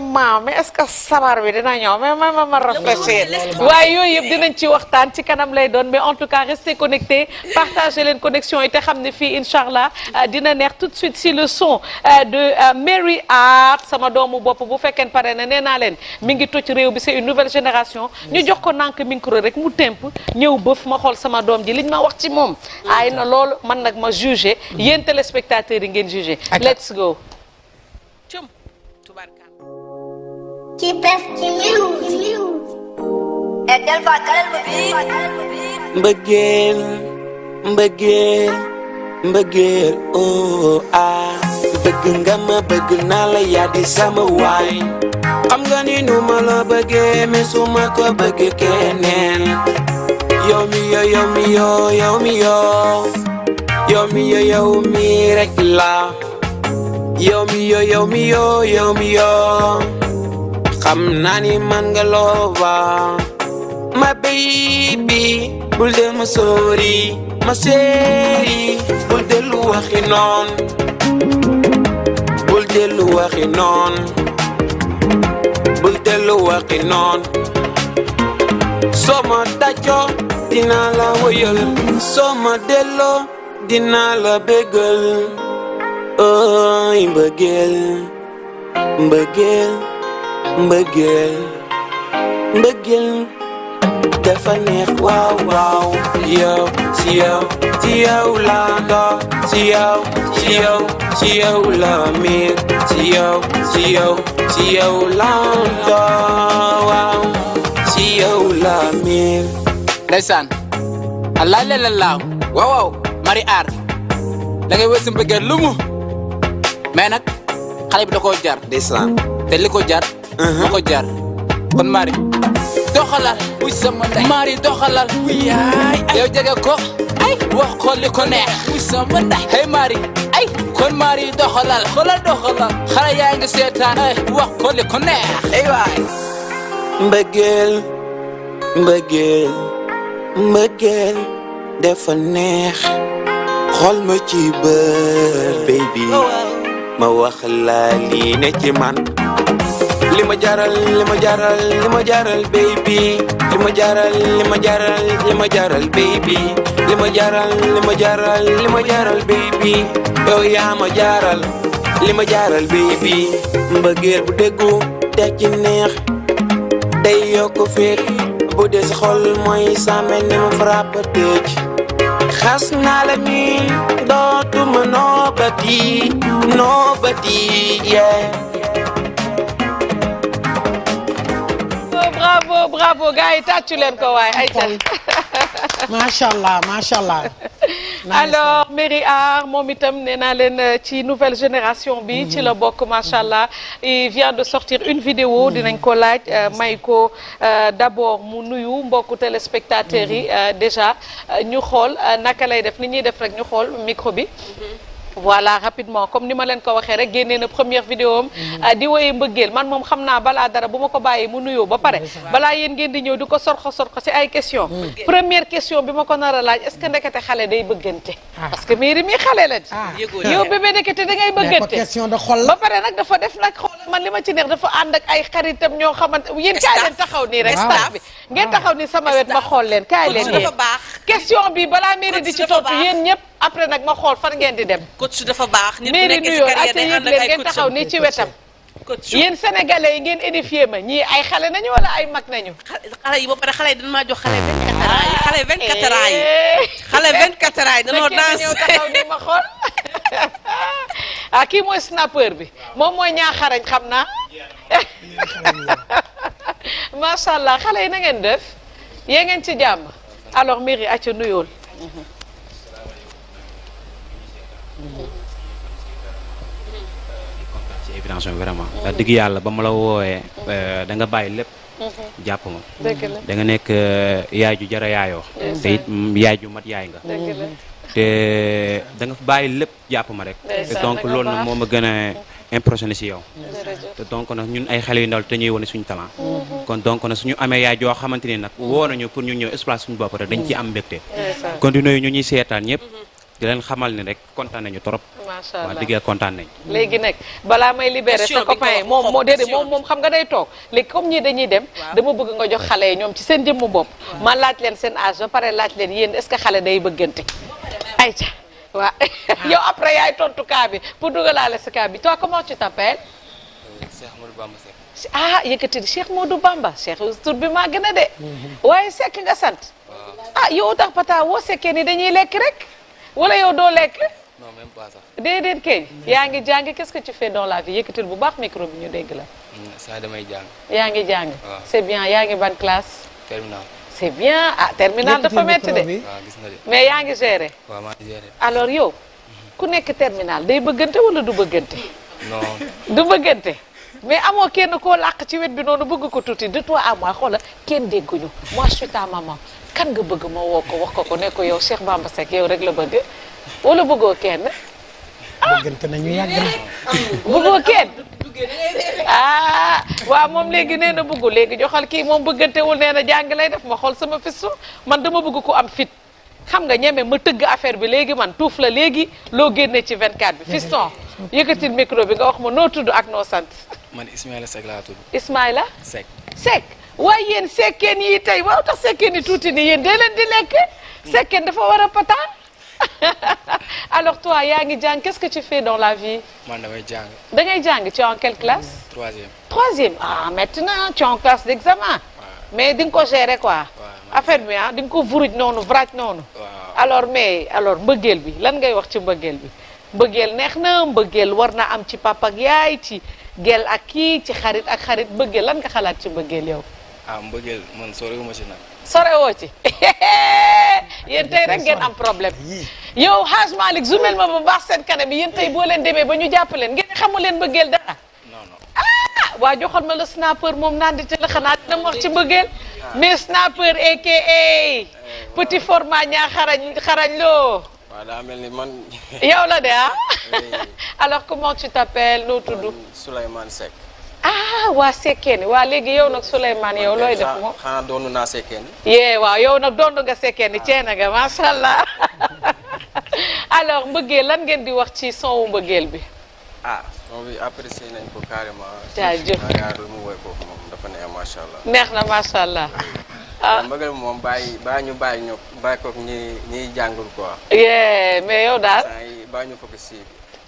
est-ce que sabar bi dina ñëw mais ma réfléchir waaye yooyu yëpp dinañ ci waxtaan ci kanam lay doon mais en tout cas restez connectés partagez leen connexion yi te xam ne fii inchallah dina neex tout de suite si le son de Mary Art sama doomu bopp bu fekkee pare na nee naa leen mi ngi toj réew bi c'est une nouvelle génération ñu jox ko nànk micro rek mu temp ñëw bëf ma xool sama doom ji liñ ma wax ci moom ay na loolu man nag ma jugé yéen téléspectateurs yi ngeen jugé let's go ci Best News mbëggeel oh bëgg nga ma bëgg naa la yaa di sama waay xam nga ni nu ma la bëggee mais su ma ko bëggee keneen yow mi yo yow mi yo yow mi yo yow mi yo yow mi rek la yow mi yo yow mi yo yow mi yo xam naa ni man nga lova ma baby bul del ma sori ma séri bul dellu waxi noon bul dellu waxi noon bul dellu waxi noon soo ma tàccoo dinaa la woyal soo ma delloo dinaa la bégal ooy mbëggeel mbëggeel mbëggeel mbëggeel dafa neex waaw waaw yow si yow si yow la dox si yow si yow si yow la miir si yow si yow si yow la dox waaw si yow la miir ndeysaan allah la laaw waaw waaw mari aar da ngay wër sa mbëggeel lu mu mais nag xale bi da koo jar ndeysaan te li ko jar moo ko jar kon mari doxalal wuy sama ndey mari doxalal wuy yaay yow jege ko ay wax ko li ko neex wuy sama ndey hey mari ay kon mari doxalal xoolal doxalal xale yaa ngi seetaan ay wax ko li ko neex ay waay mbëggeel mbëggeel mbëggeel dafa neex xool ma ci bët baby ma wax la lii ne ci man li ma jaral li ma jaral li ma jaral baby li ma jaral li ma jaral li ma jaral baby li ma jaral li ma jaral li ma jaral baby yow yaa ma jaral li ma jaral baby mbëggeel bu déggu te ci neex day yokk féet bu des xol mooy sàmme ni ma frappe tëj xas naa la miin dootuma nobody nobody yeah bravo bravo gars yi tàccu leen ko waay ay ta macha allah macha allah. alors Merry Art moom itam nee naa leen ci nouvelle génération bi ci la bokk macha allah il vient de sortir une vidéo dinañ ko laaj may ko d'abord mu nuyu mbokku téléspectateurs yi déjà ñu xool naka lay def ni ñuy def rek ñu xool micro bi. voilà rapidement comme ni ma leen ko waxee rek génnee na première vidéo am di woyee mbëggeel man moom xam naa balaa dara bu ma ko bàyyee mu nuyoo ba pare balaa yéen ngeen di ñëw di ko sorxo ci ay question première question bi ma ko nar a laaj est-ce que ndekete xale day bëggante parce que Merry mi xale la di yow bébé ndekete da ngay bëggante question de xol ba pare nag dafa def nag xool man li ma ci neex dafa ànd ak ay xaritam ñoo xamante yéen kaay leen taxaw nii rek staff bi ngeen taxaw nii sama wet ma xool leen kaay leen yéen question bi balaa Merry di ci tontu yéen ñëpp après nag ma xool fan ngeen di dem coach dafa baax nit Merry nuyoo ak yéen ngeen taxaw nii ci wetam yéen sénégalais yi ngeen édifié ma ñii ay xale nañu wala ay mag nañu xale yi ba pare xale yi dañ maa jox xale 24 ans yi xale 24 ans yi danoo danse ñëw taxaw nii ma xool ah kii mooy snapper bi moom mooy ñaaxarañ xam naa macha allah xale yi na ngeen def yee ngeen ci jàmm alors Merry acca nuyool évidence vraiment dëgg yàlla ba ma la wooyee da nga bàyyi lépp jàpp ma da nga nekk yaay ju jara yaayoo te it yaay ju mat yaay nga te da nga bàyyi lépp jàpp ma rek te donc loolu nag moo ma gën a impressionné si yow te donc nag ñun ay xale yu ndaw te ñuy wane suñu talent kon donc nag suñu amee yaay joo xamante ni nag woo nañu pour ñu ñëw exploiter suñu bopp rek dañ ci am mbégte kon di nuyu ñu ñuy seetaan ñëpp di leen xamal ni rek kontaan nañu trop macha allah wax dëgg kontaan nañ léegi nag balaa may libéré sa copain yi moom xam nga day toog léegi comme ñii dañuy dem dama bëgg nga jox xale yi ñoom ci seen jëmmu bopp ma laaj leen seen âge ba pare laaj leen yéen est-ce que xale day bëggante ayca waaw yow après yaay tontu cas bi pour dugalaale sa cas bi toi comment tu t'appelles Cheikh Modou Bamba Seck ah yëkkati di Cheikh Modou Bamba Cheikh tur bi maa gën a de waaye Seck nga sant ah yow tax pata woo sekkee ni dañuy lekk rek wala yow doo lekk non même pas sax déedéet kay yaa ngi jàng qu'est-ce que tu fais dans la vie yëkkatil bu baax micro bi ñu dégg la saa damay jàng yaa ngi jàng c'est bien yaa ngi ban classe terminal c'est bien ah terminal dafa métti de waaw gis nga de mais yaa ngi géré waaw maa ngi géré alors yow ku nekk terminal day bëggante wala du bëggante non du bëggante mais amoo kenn koo làq ci wet bi noonu bëgg ko tuuti de toi à moi xoola kenn dégguñu moi je suis ta maman kan nga bëgg ma woo ko wax ko ne ko yow Cheikh Bamba Seck yow rek la bëgg wala bëggoo kenn. bëggante nañu yàgg na. bëggoo kenn. waaw moom léegi nee na bëggu léegi joxal kii moom bëggantewul nee na jàng lay def ma xool sama fistu man dama bëgg ko am fit xam nga ñeme ma tëgg affaire bi léegi man tuuf la léegi loo génne ci 24 bi fiston yëkkatil micro bi nga wax ma noo tudd ak noo sant. man Ismaïla Seck laa tudd. Ismaïla Seck. Seck waaye yéen sekkeen yi tey waaw tax sekkeen yi tuuti ni yéen dee leen di lekk sekkeen dafa war a pataan. Alors toi yaa ngi jàng qu'est-ce que tu fais dans la vie? man damay jàng. da ngay jàng tu es en quelle classe? Troisième. Ah maintenant tu es en classe d'examen. mais di nga ko gérer quoi. affaire bi di nga ko vuruj noonu vraj noonu. alors mbëggeel bi lan ngay wax ci mbëggeel bi. mbëggeel neex na mbëggeel war na am ci papa ak yaay ci gel ak kii ci xarit ak xarit mbëggeel lan nga xalaat ci mbëggeel yow. mbëggeel man sorewuma ci nag. sorewoo ci yéen tey rek ngeen am problème yow Hadj Malick zoomel ma ba baax seen kanam yi yéen tey boo leen demee ba ñu jàpp leen ngeen xamu leen mbëggeel dara. waa joxal ma la snapper moom naan di te la xanaa dina ma wax ci mbëggeel mais snapper aka petit format ñaa xarañ loo. waaw daa mel ni man. yow la de alors comment tu t'appelles noo tudd. Souleymane Seck. waa Sekkeeni waa léegi yow nag Souleymane yow looy def moom. xanaa doonu naa Sekkeeni. waaw yow nag doonu nga Sekkeeni ceena nga macha allah alors mbëggeel lan ngeen di wax ci son wu mbëggeel bi. son bi apprécié nañ ko carrément. jaajëf lu mu woy foofu moom dafa neex macha allah. neex na macha allah. mbëggeel moom bàyyi ko ñiy jàngul quoi. mais yow daal. bàyyi ñu focus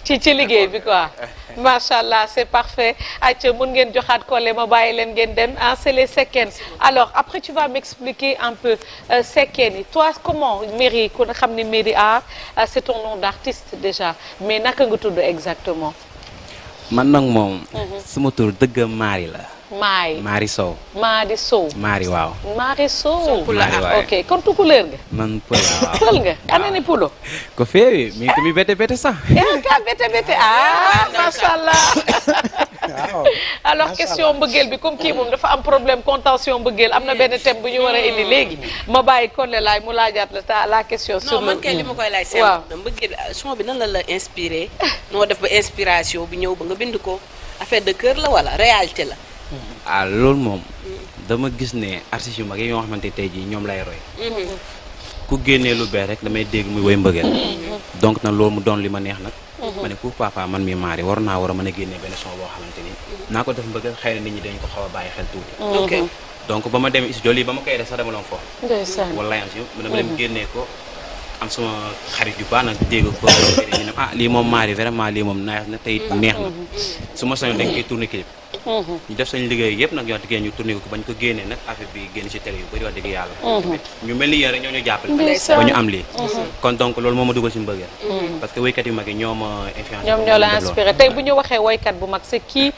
ci liggéey bi quoi macha allah c'est parfait ayca mën ngeen joxaat collé ma bàyyi leen ngeen dem c'est les Sekkeen alors après tu vas m'expliquer un peu Sekkeen yi toi comment Merry ku xam ne Merry Art c'est ton nom d'artiste déjà mais naka nga tudd exactement. man nag moom. suma tur dëgg Maari la. Maari Sow. Maari Sow. Maari waaw. Maari Sow. Maari waaw ok kon tukulóor nga. man pël waaw. pël nga ana ni pulo. ko feewi mi ko mi bete sax. ka bete macha allah. alors question mbëggeel bi comme kii moom dafa am problème contention mbëggeel am na benn thème bu ñu war a indi léegi ma bàyyi Collé laay mu laajaat la question. sur non man kay li ma koy laaj seen mbëggeel son bi nan la inspiré noo def ba inspiration bi ñëw ba nga bind ko affaire de cœur la wala réalité la. loolu moom dama gis ne artistes yu mag yi ñoo xamante tey jii ñoom lay roy. ku génnee lu bees rek damay dégg muy woy mbëggeel. donc nag loolu mu doon li ma neex nag. ma ne pourquoi pas man mi Maari war a mën a génnee benn son boo xamante ni. naa ko def mbëggeel xëy na nit ñi dañ ko xaw a bàyyi xel tuuti. ok donc ba ma demee studio lii ba ma koy def sax dama doon foofu. ndeysaan wallaay dama dem génnee ko. am sama xarit yu baax nag dégg ko ñu ne lii moom Maari vraiment lii moom neex na tey neex na su ma sañoon dañ koy tourné clip ñu def sañ liggéey yëpp nag wax dëgg ñu tourné ko bañ ko génnee nag affaire bi génn ci télé yu bëri wax dëgg yàlla ñu mel ni yéen rek ñoo ñu jàppale ba ñu am lii kon donc loolu moo ma dugal ci mbëggeel parce que woykat yu mag yi ñoo ma influencé ñoom ñoo la inspiré tey bu ñu waxee woykat bu mag c'est qui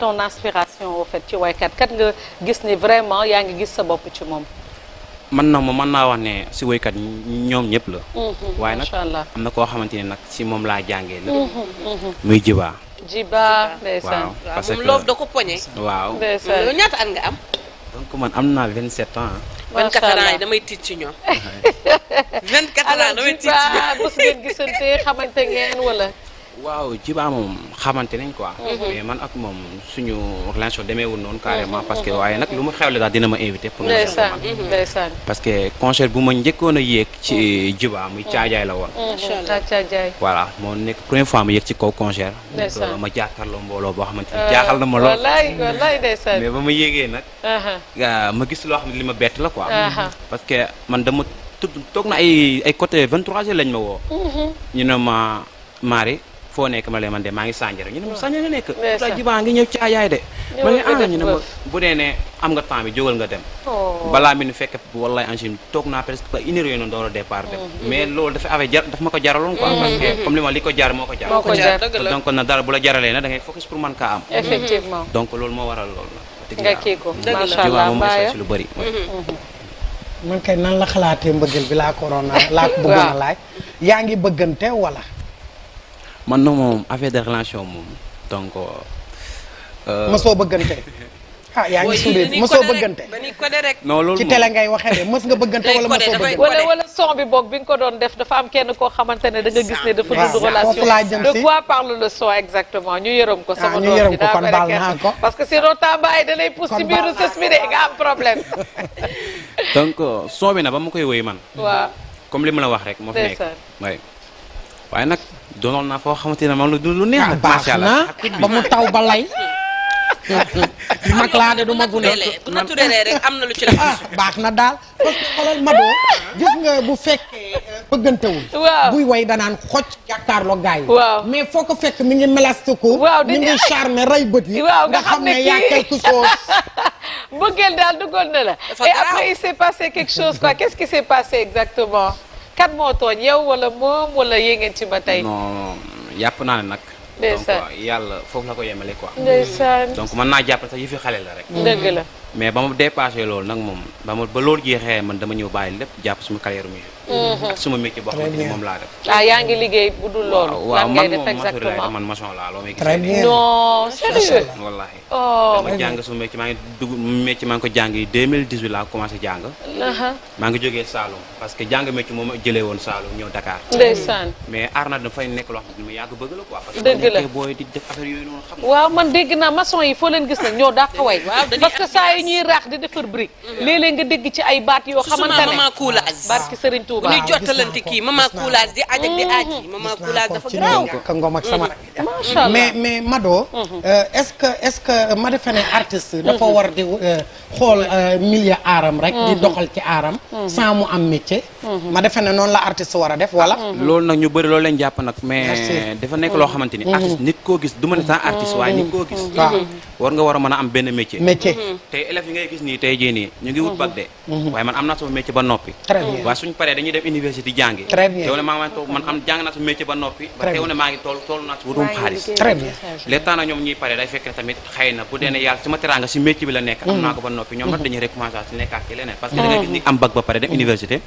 ton inspiration au fait ci woykat kat nga gis ni vraiment yaa ngi gis sa bopp ci moom. man nag moom mën naa wax ne si woykat ñoom ñëpp la. waaye nag am na koo xamante ne nag si moom laa jàngee la. muy Jiba. Jiba ndeysaan. waaw parce que moom loof da ko poñe. waaw ndeysaan yow ñaata at nga am. donc man am naa 27 ans. 24 ans yi damay tiit ci ñoom. 24 ans damay tiit ci ñoom alors Jiba mos ngeen gisante xamante ngeen wala. waaw Jiba moom xamante nañ quoi. mais man ak moom suñu relation demeewul noonu carrément parce que waaye nag lu mu xewle daal dina ma invité. pour ndeysaan parce que concert bu ma njëkkoon a yéeg ci Jiba muy caajaay la woon. macha allah caajaay. voilà moo nekk première fois ma yéeg ci kaw concert. ndeysaan ma jàkkaarloo mbooloo boo xamante ni jaaxal na ma lool. wallaay ndeysaan. mais ba ma yéegee nag. ma gis loo xam ne li ma bett la quoi. parce que man dama toog na ay côté 23h lañ ma woo. ñu ne ma Marie. foo nekk ma leen man de maa ngi Sandiara ñu ne ma Sandiara nga nekk la Jiba ngi ñëw caajaay de ma ne ñu ne ma bu dee ne am nga temps bi jógal nga dem balaa mi nu fekk wallaay angime toog naa presque ba une heure yooyu noonu door a départ dem mais loolu dafa affaire dafa ma ko jaraloon quoi parce que comme li ma li ko jar moo ko jar donc na dara bu la jaralee na da ngay focus pour man kaa am effectivement donc loolu moo waral loolu nga kii ko macha allah moom mooy si lu bëri man kay nan la xalaatee mbëggeel bi laa ko bëggoon a laaj yaa ngi bëggante wala man na moom affaire de relation moom donc. mosoo bëggante. ah yaa ngi sourire mosoo bëggante. dañuy codé rek. non loolu ci télé ngay waxee de mës nga bëggante wala mosoo bëggante. wala son bi boog bi nga ko doon def dafa am kenn koo xamante ne da nga gis ne dafa dund relation. de quoi parle le son exactement ñu yërëm ko sama doom bi daa kon baal naa ko parce que sinon Tamba da lay pousse ci biiru sës bi de nga am problème. donc son bi na ba ma koy woy man. waaw comme li ma la wax rek moo fi nekk. waaye nag doonoon naa foo xamante ne moom lu neex nag. macha allah ba mu taw ba lay. mag laa de du ma gune bu naturel rek am na lu ci la baax na daal parce que xoolal Mado gis nga bu fekkee bëggantewul buy way danaan xocc jàkkaarloo gaay yi mais foo ko fekk mi ngi melastiku mi ngi charmé rey bët yi nga xam ne yaa quelque chose bëggeel daal duggoon na la et après il s'est passé quelque chose quoi qu'est-ce qui s'est passé exactement kat moo tooñ yow wala moom wala yéegeen ci ba tey non yàpp naa ne nag donc yàlla foofu la ko yemale quoi. ndeysaan donc mën naa jàpp sax yëfi xale la rek. dëgg la mais ba ma dépassé loolu nag moom ba loolu jeexee man dama ñëw bàyyi lépp jàpp suma carrière musique. ak suma métier boo xamante ni moom laa def. ah yaa ngi liggéey bu dul loolu. waaw man def moom exactement man maçon laa loo may gis. très bien non sérieux. wallaahi. oh dama jàng suma métier maa ngi dugg métier maa ngi ko jàng 2018 laa commencé jàng. maa ngi jógee Saloum parce que jàng métier moom jëlee woon Saloum ñëw Dakar. ndeysaan. mais aar na dafay nekk loo xam ne ma yàgg bëgg la quoi. dëgg la parce que booy di def affaire yooyu noonu xam nga. waaw man dégg naa maçon yi foo leen gis nag ñoo dàq way. parce que saa yu ñuy raax di defar brique. léeg-léeg nga dégg ci ay baat yoo xamante ne maman coulage barki Serigne Touba. ñuy jottalante kii maman coulage di aaj ak di aaj yi maman coulage dafa garaaw. ka ngom ak sama macha allah mais Mado est-ce que ma defe ne artiste dafa war di xool milieu aaram rek di doxal ci aaram sans mu am métier ma defe ne noonu la artiste war a def wala loolu nag ñu bëri loolu leen jàpp nag mais dafa nekk loo xamante ni artiste nit koo gis du ma ne sax artiste waaye nit koo gis war nga war a mën a am benn métier tey élèves yi ngay gis nii tey jii nii ñu ngi wut bac de waaye man am naa sama métier ba noppi waaye suñ paree dañuy dem université jàngi teew ne maa ngi toog man am jàng naa sama métier ba noppi ba teew ne maa ngi toll naa si wutum xaalis les temps nag ñoom ñuy paree day fekk ne tamit xëy na bu dee ne yàlla sama teraanga si métier bi la nekk am naa ko ba noppi ñoom nag dañuy recommencer si nekkaat ci leneen parce que da nga gis ni am bac ba pare dem université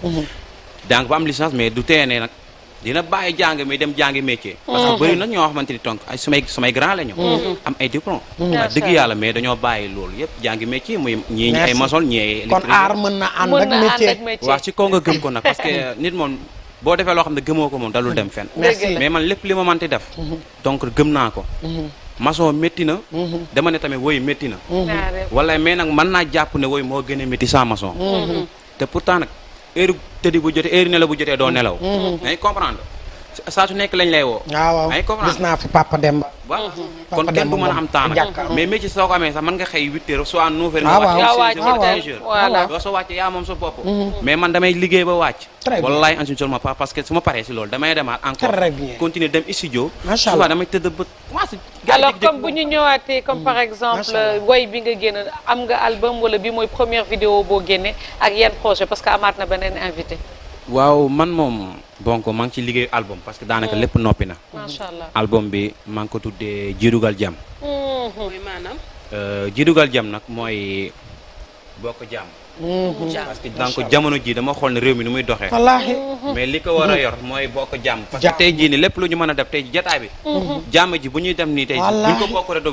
jàng ba am licence mais du tee ne nag dina bàyyi jàng mi dem jàngi métier parce que bëri na ñoo xamante ni tonk ay sumay grand la ñu am ay diplôme wax dëgg yàlla mais dañoo bàyyi loolu yëpp jàngi métier muy ñii ay maçon ñii kon aar mën na ànd ak métier waaw ci kaw nga gëm ko nag parce que nit moom boo defee loo xam ne gëmoo ko moom dalul dem fenn mais man lépp li ma mënti def donc gëm naa ko maçon métti na dama ne tamit woy métti na wala mais nag mën naa jàpp ne woy moo gën a métti sans maçon te pourtant nag heure tëddi bu jotee heure nelaw bu jotee doo nelaw ngay comprendre saa su nekk lañ lay woo waaw ngay comprendre gis naa fi Papa Demba waaw kon kenn du mën a am temps nag mais métier soo ko amee sax mën nga xëy 8 heures soit 9 heures nga wàcc doo soo wàcc yaa moom sa bopp mais man damay liggéey ba wàcc wallaay en seulement pas parce que su ma paree si loolu damay demaat encore continuer dem studio souvent damay tëdd ba commencé alors comme bu ñu ñëwaatee comme par exemple woy bi nga génn am nga album wala bi mooy première vidéo boo génne ak yan projet parce que amaat na beneen invité waaw man moom donc maa ngi ci liggéeyu album parce que daanaka lépp noppi na macha allah album bi maa ngi ko tuddee Jiidugal Jam mooy maanaam Jiidugal Jam nag mooy bokk jàmm parce que donc jamono ji dama xool ne réew mi ni muy doxee wallaahi mais li ko war a yor mooy bokk jàmm parce que tey jii ni lépp lu ñu mën a def tey jataay bi jàmm ji bu ñuy dem nii tey buñ ko bokk rek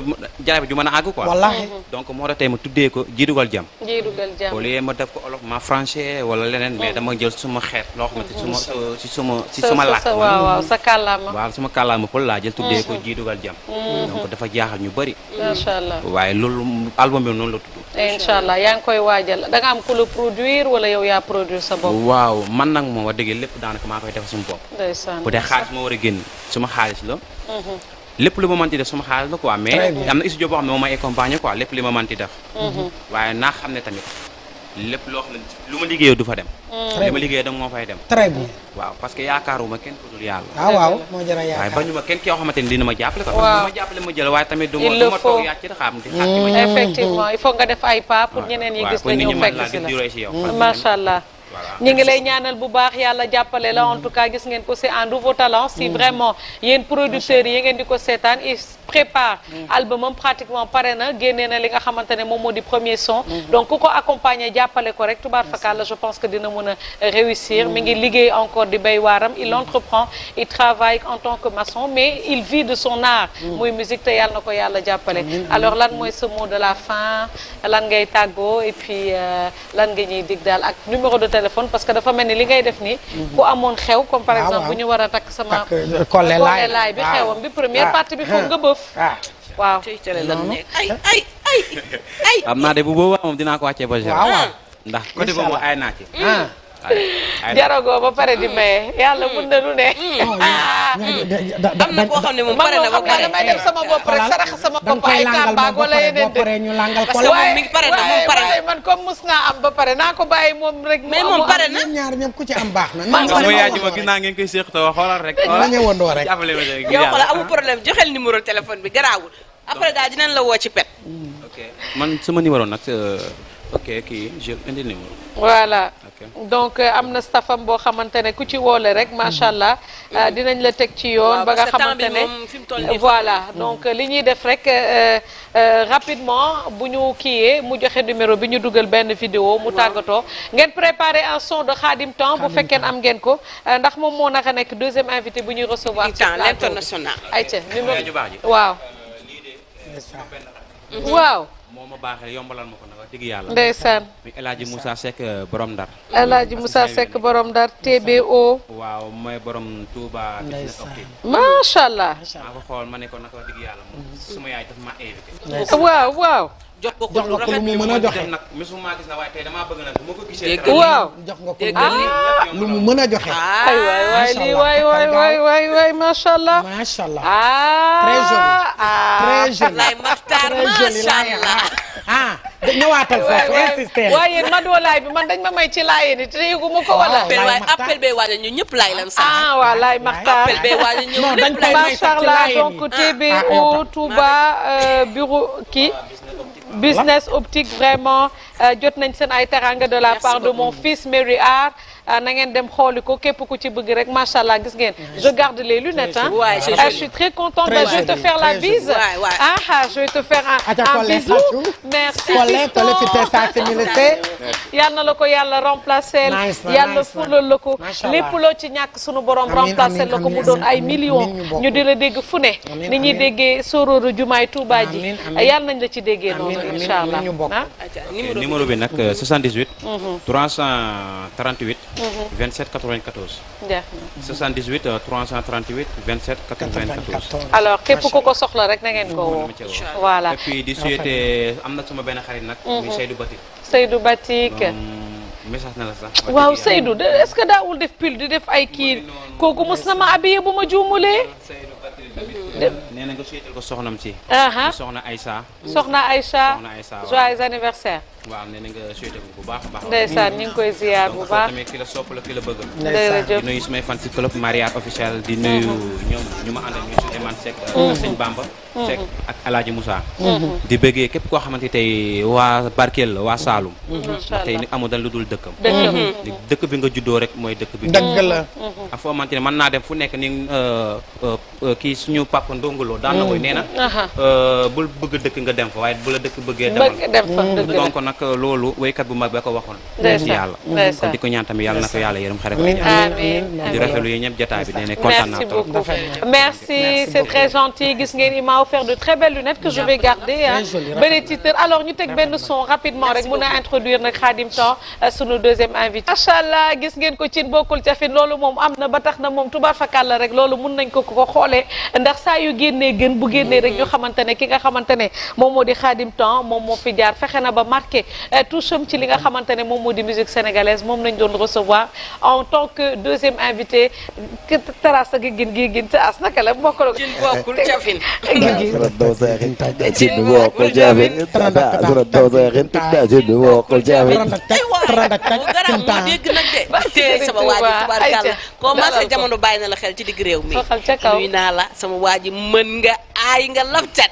jataay bi ju mën a àgg quoi wallaahi donc moo tax tey ma tuddee ko Jiidugal Jam Jiidugal Jam au lieu ma def ko olof ma français wala leneen mais dama jël suma xeet loo xamante si suma làkk waaw sa kàllaama waaw suma kàllaama pël laa jël tuddee ko Jiidugal Jam donc dafa jaaxal ñu bëri macha allah waaye loolu album bi noonu la tudd incha allah yaa ngi koy waajal da nga am ku la produire wala yow yaa produire sa bopp waaw man nag moom wax dëgg lépp daanaka maa koy def suñu bopp ndeysaan bu dee xaalis moo war a génn suma xaalis la lépp lu ma mënti def suma xaalis la quoi mais am na studio boo xam ne moom may accompagner quoi lépp li ma mënti def waaye naa xam ne tamit lépp loo xam ne lu ma liggéeyoo du fa dem li ma liggéeyoo dama moo fay dem très bien waaw parce que yaakaaruma kenn ku dul yàlla waaw moo jar a yaakaar waaye bañu ma kenn ki yoo xamante ni dina ma jàppale quoi ma jàppale ma jël waaye tamit du ma toog yàcc ci xam di xaar effectivement il faut nga def ay pas pour ñeneen yi gis la ñëw fekk si la si yow macha allah ñi ngi lay ñaanal bu baax yàlla jàppale la en tout cas gis ngeen ko c'est un nouveau talent si vraiment yéen producteurs yi ngeen di ko seetaan il prépare albumam pratiquement pare na génnee na li nga xamante ne moom moo di premier son donc ku ko accompagner jàppale ko rek tubaar fakal la je pense que dina mën a réussir mi ngi liggéey encore di béy waaram il entreprend il travaille en tant que maçon mais il vit de son art muy musique te yàlla na ko yàlla jàppale alors lan mooy ce mot de la fin lan ngay tàggoo et puis lan nga ñuy dig daal ak numéro de téléphone parce que dafa mel ni li ngay def nii ku amoon xew comme par exemple bu ñu war a takk sama Collé laay bi xewam bi première partie bi foog nga bëf waaw xam naa de bu boobaa moom dinaa ko wàccee ba waaw ndax côté boobu ay naa ci jaragoo ba pare di maye yàlla mën na lu ne am na koo xam ne moom pare na ba pare damay def sama bopp rek sarax sama bopp ay kàmbaag wala yeneen de ñu langal parce que moom mi ngi pare na moom pare na man comme mus naa am ba pare naa ko bàyyi moom rek mais moom pare na ñaar ñëpp ku ci am baax na sama yaay ji ma gis naa ngeen koy séq te xoolal rek ma ñëwandoo rek jàppale ma rek yow xoolal amul problème joxel numéro téléphone bi garaawul après daal dinañ la woo ci pet ok man sama numéro nag ok kii je indi numéro voilà donc am na staffam boo xamante ne ku ci woole rek macha allah dinañ la teg ci yoon ba nga xamante ne voilà donc li ñuy def rek rapidement bu ñu kiiyee mu joxe numéro bi ñu dugal benn vidéo mu tàggatoo ngeen préparer un son de Khadim Temps bu fekkee am ngeen ko ndax moom moo naka nekk deuxième invité bu ñuy recevoir ci l'international ayca numéro waaw waaw moo ma baaxee yombalal ma ko nag wax dëgg yàlla ndeysaan mi El Hadji Moussa Seck borom Ndar El Hadji Moussa Seck borom Ndar TBO waaw mooy borom Touba business optique macha allah maa ko xool ma ne ko nag wax dëgg yàlla moom suma yaay daf ma invité waaw waaw jox ko lu rafet lu mu mën a joxe nag musuma gis na waaye tey damaa bëgg nag bu ma ko gisee waaw jox nga ko lu mu mën a joxe ay waay lii waay macha allah macha allah très joli très joli lay Maxtar macha allah ñëwaatal foofu insister waaye Madolaay bi man dañ ma may ci laay ni te yëgu ma ko wala waaye appel bay waaj a ñëw ñëpp laay lan sax waaw laay Maxtar appel bay waaj a ñëw lépp lay macha allah donc TBO Touba bureau kii business optique vraiment jot nañ seen ay teranga de la part de mon fils Mary Art na ngeen dem xooli ko képp ku ci bëgg rek macha allah gis ngeen je garde les lunettes hein je suis très contente je vais te faire la bise je vais te faire un bisou merci yal na la ko yàlla remplacer yàlla fulal la ko lépp loo ci ñàkk sunu borom remplacer la ko mu doon ay millions ñu di la dégg fu ne ni ñuy déggee sorooru jumaay Touba ji yal nañ la ci déggee noonu incha allah numéro bi nag 78 338 27 94. 78 338 27 94. alors képp ku ko soxla rek na ngeen ko woo. voilà et puis di souhaiter am na sama benn xarit nag. muy Seydou Batik. Seydou Batik. message na la sax. waaw Seydou est-ce que daawul def pull di def ay kii kooku mos na ma habillé bu ma juumulee. nee na nga souhaiter ko soxnam si. soxna Aïssa. soxna Aïssa. joyeux anniversaire. waaw nee na nga souhaiter ko bu baax a baax. ndeysaan ñu ngi koy ziar bu baax. tamit ki la sopp la ki la bëgg. jërëjëf di nuyu sumay fan si club Mariat officiel di nuyu ñoom ñu ma àndal ñu Souleymane Seck. Sëñ Bamba. Seck ak El Hadji Moussa. di bëggee képp koo xamante tey waa Barkeel la waa Saloum. tey nit amul dal lu dul dëkkam. dëkk bi nga juddoo rek mooy dëkk bi. dëgg la. ak foo xamante ne mën naa dem fu nekk ni kii suñu papa ndongoloo daan na koy nee na. bul bëgg dëkk nga dem fa waaye bu la dëkk bëggee demal. donc nag loolu waykat bu mag ba ko waxoon. ci yàlla kon di ko ñaan tamit yàlla na ko yàlla yërëm xare ko amiin di rafetlu yéen ñëpp jotaay bi nee na kontaan naa trop. merci c'est très gentil gis ngeen il m'a offert de très belles lunettes que je vais garder benn titre alors ñu teg benn son rapidement rek mun a introduire nag Khadim Temps sunu deuxième invité. macha allah gis ngeen ko cin bokkul cafin loolu moom am na ba tax na moom tubaar fakal la rek loolu mun nañ ko xoolee ndax saa yu génnee gën bu génnee rek ñu xamante ne ki nga xamante ne moom moo di Khadim Temps moom moo fi jaar fexe na ba marqué toucham ci li nga xamante ne moom moo di musique sénégalaise moom lañ doon recevoir en tant que deuxième invité terasa gi gin te as naka la bokk la cin bokkul cafin moo dégg nag de sama waa ji tubaarkàlla commencé jamono bàyyi na la xel ci digg réew mi nuyu naa la sama waa ji mën nga aay nga lafcat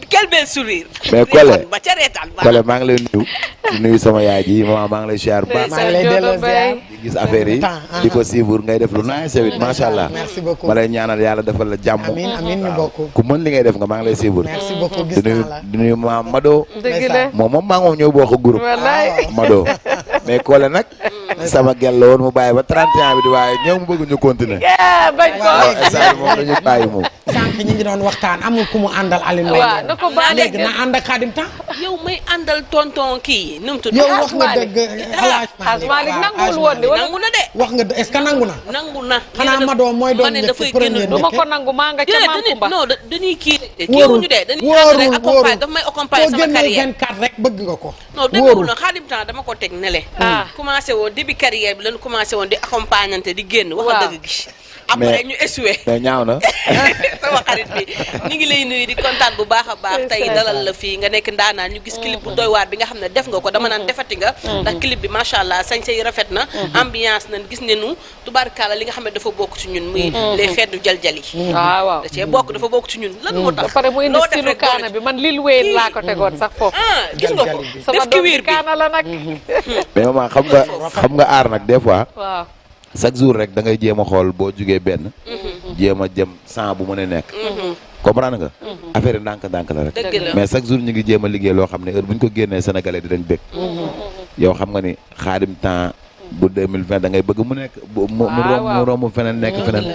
quel bel sourire. mais Kole ba ca reetaan ba. Kole maa ngi lay nuyu. di nuyu sama yaay ji maa ngi lay siyaar bu baax. maa ngi lay delloo ziar. di gis affaire yi di ko suivre ngay def lu naay sewit macha allah. merci beaucoup ma lay ñaanal yàlla defal la jàmm. amiin amiin ñu bokk. ku mën li ngay def nga maa ngi lay suivre. merci beaucoup gis naa la di nuyu ma Mado. dëgg la moom maa ngi moom ñëw bokk groupe. wallaay Mado mais Kole nag. sama gel la woon mu bàyyi ba 31 bi di waaye ñëw mu bëgg ñu continuer. bañ ko saa moom dañu bàyyi moom. sànq ñi ngi doon waxtaan amul ku mu àndal Aline Mbaye. waaw na ko baax léegi na ànd ak Khadim Temps. yow may àndal tonton kii nu mu tudd. yow wax nga dëgg Hadj Malick nanguwul woon de nangu na de. wax nga est-ce que nangu na. nangu na. xanaa Mado mooy doon njëkk ci premier du ma ko nangu maa nga ca maam Kumba. non dañuy kii de. wóorul kiiwuñu de dañuy ànd rek accompagner daf may accompagner sama carrière. 24 rek bëgg nga ko. non demewul na Khadim Temps dama ko teg ne le. commencé woon début carrière bi lañu commencé woon di accompagnante di génn. wax dëgg gi. après ñu essuwee. mais ñaaw na. sama xarit bi ñu ngi lay nuyu di kontaan bu baax a baax tey dalal la fii nga nekk ndaanaan ñu gis clip bu doy waar bi nga xam ne def nga ko dama naan defati nga ndax clip bi macha allah sañse yi rafet na ambiance nañ gis ne nu tubaarkalla li nga xam ne dafa bokk ci ñun muy les xeetu jaljal yi waaw da cee bokk dafa bokk ci ñun lan moo tax pare mu indi stilu kaana bi man lil wéen laa ko tegoon sax foofu gis nga ko sama doom bi kaana la nag mais maman xam nga aar nag des fois waaw chaque jour rek da ngay jéem a xool boo jugee benn jéem a jëm 100 bu mën a nekk comprendre nga affaire yi ndànk-ndànk la rek mais chaque jour ñu ngi jéem a liggéey loo xam ne heure bu ñu ko génnee sénégalais dinañ bëgg yow xam nga ni Khadim Temps bu 2020 da ngay bëgg mu nekk mu romb feneen nekk feneen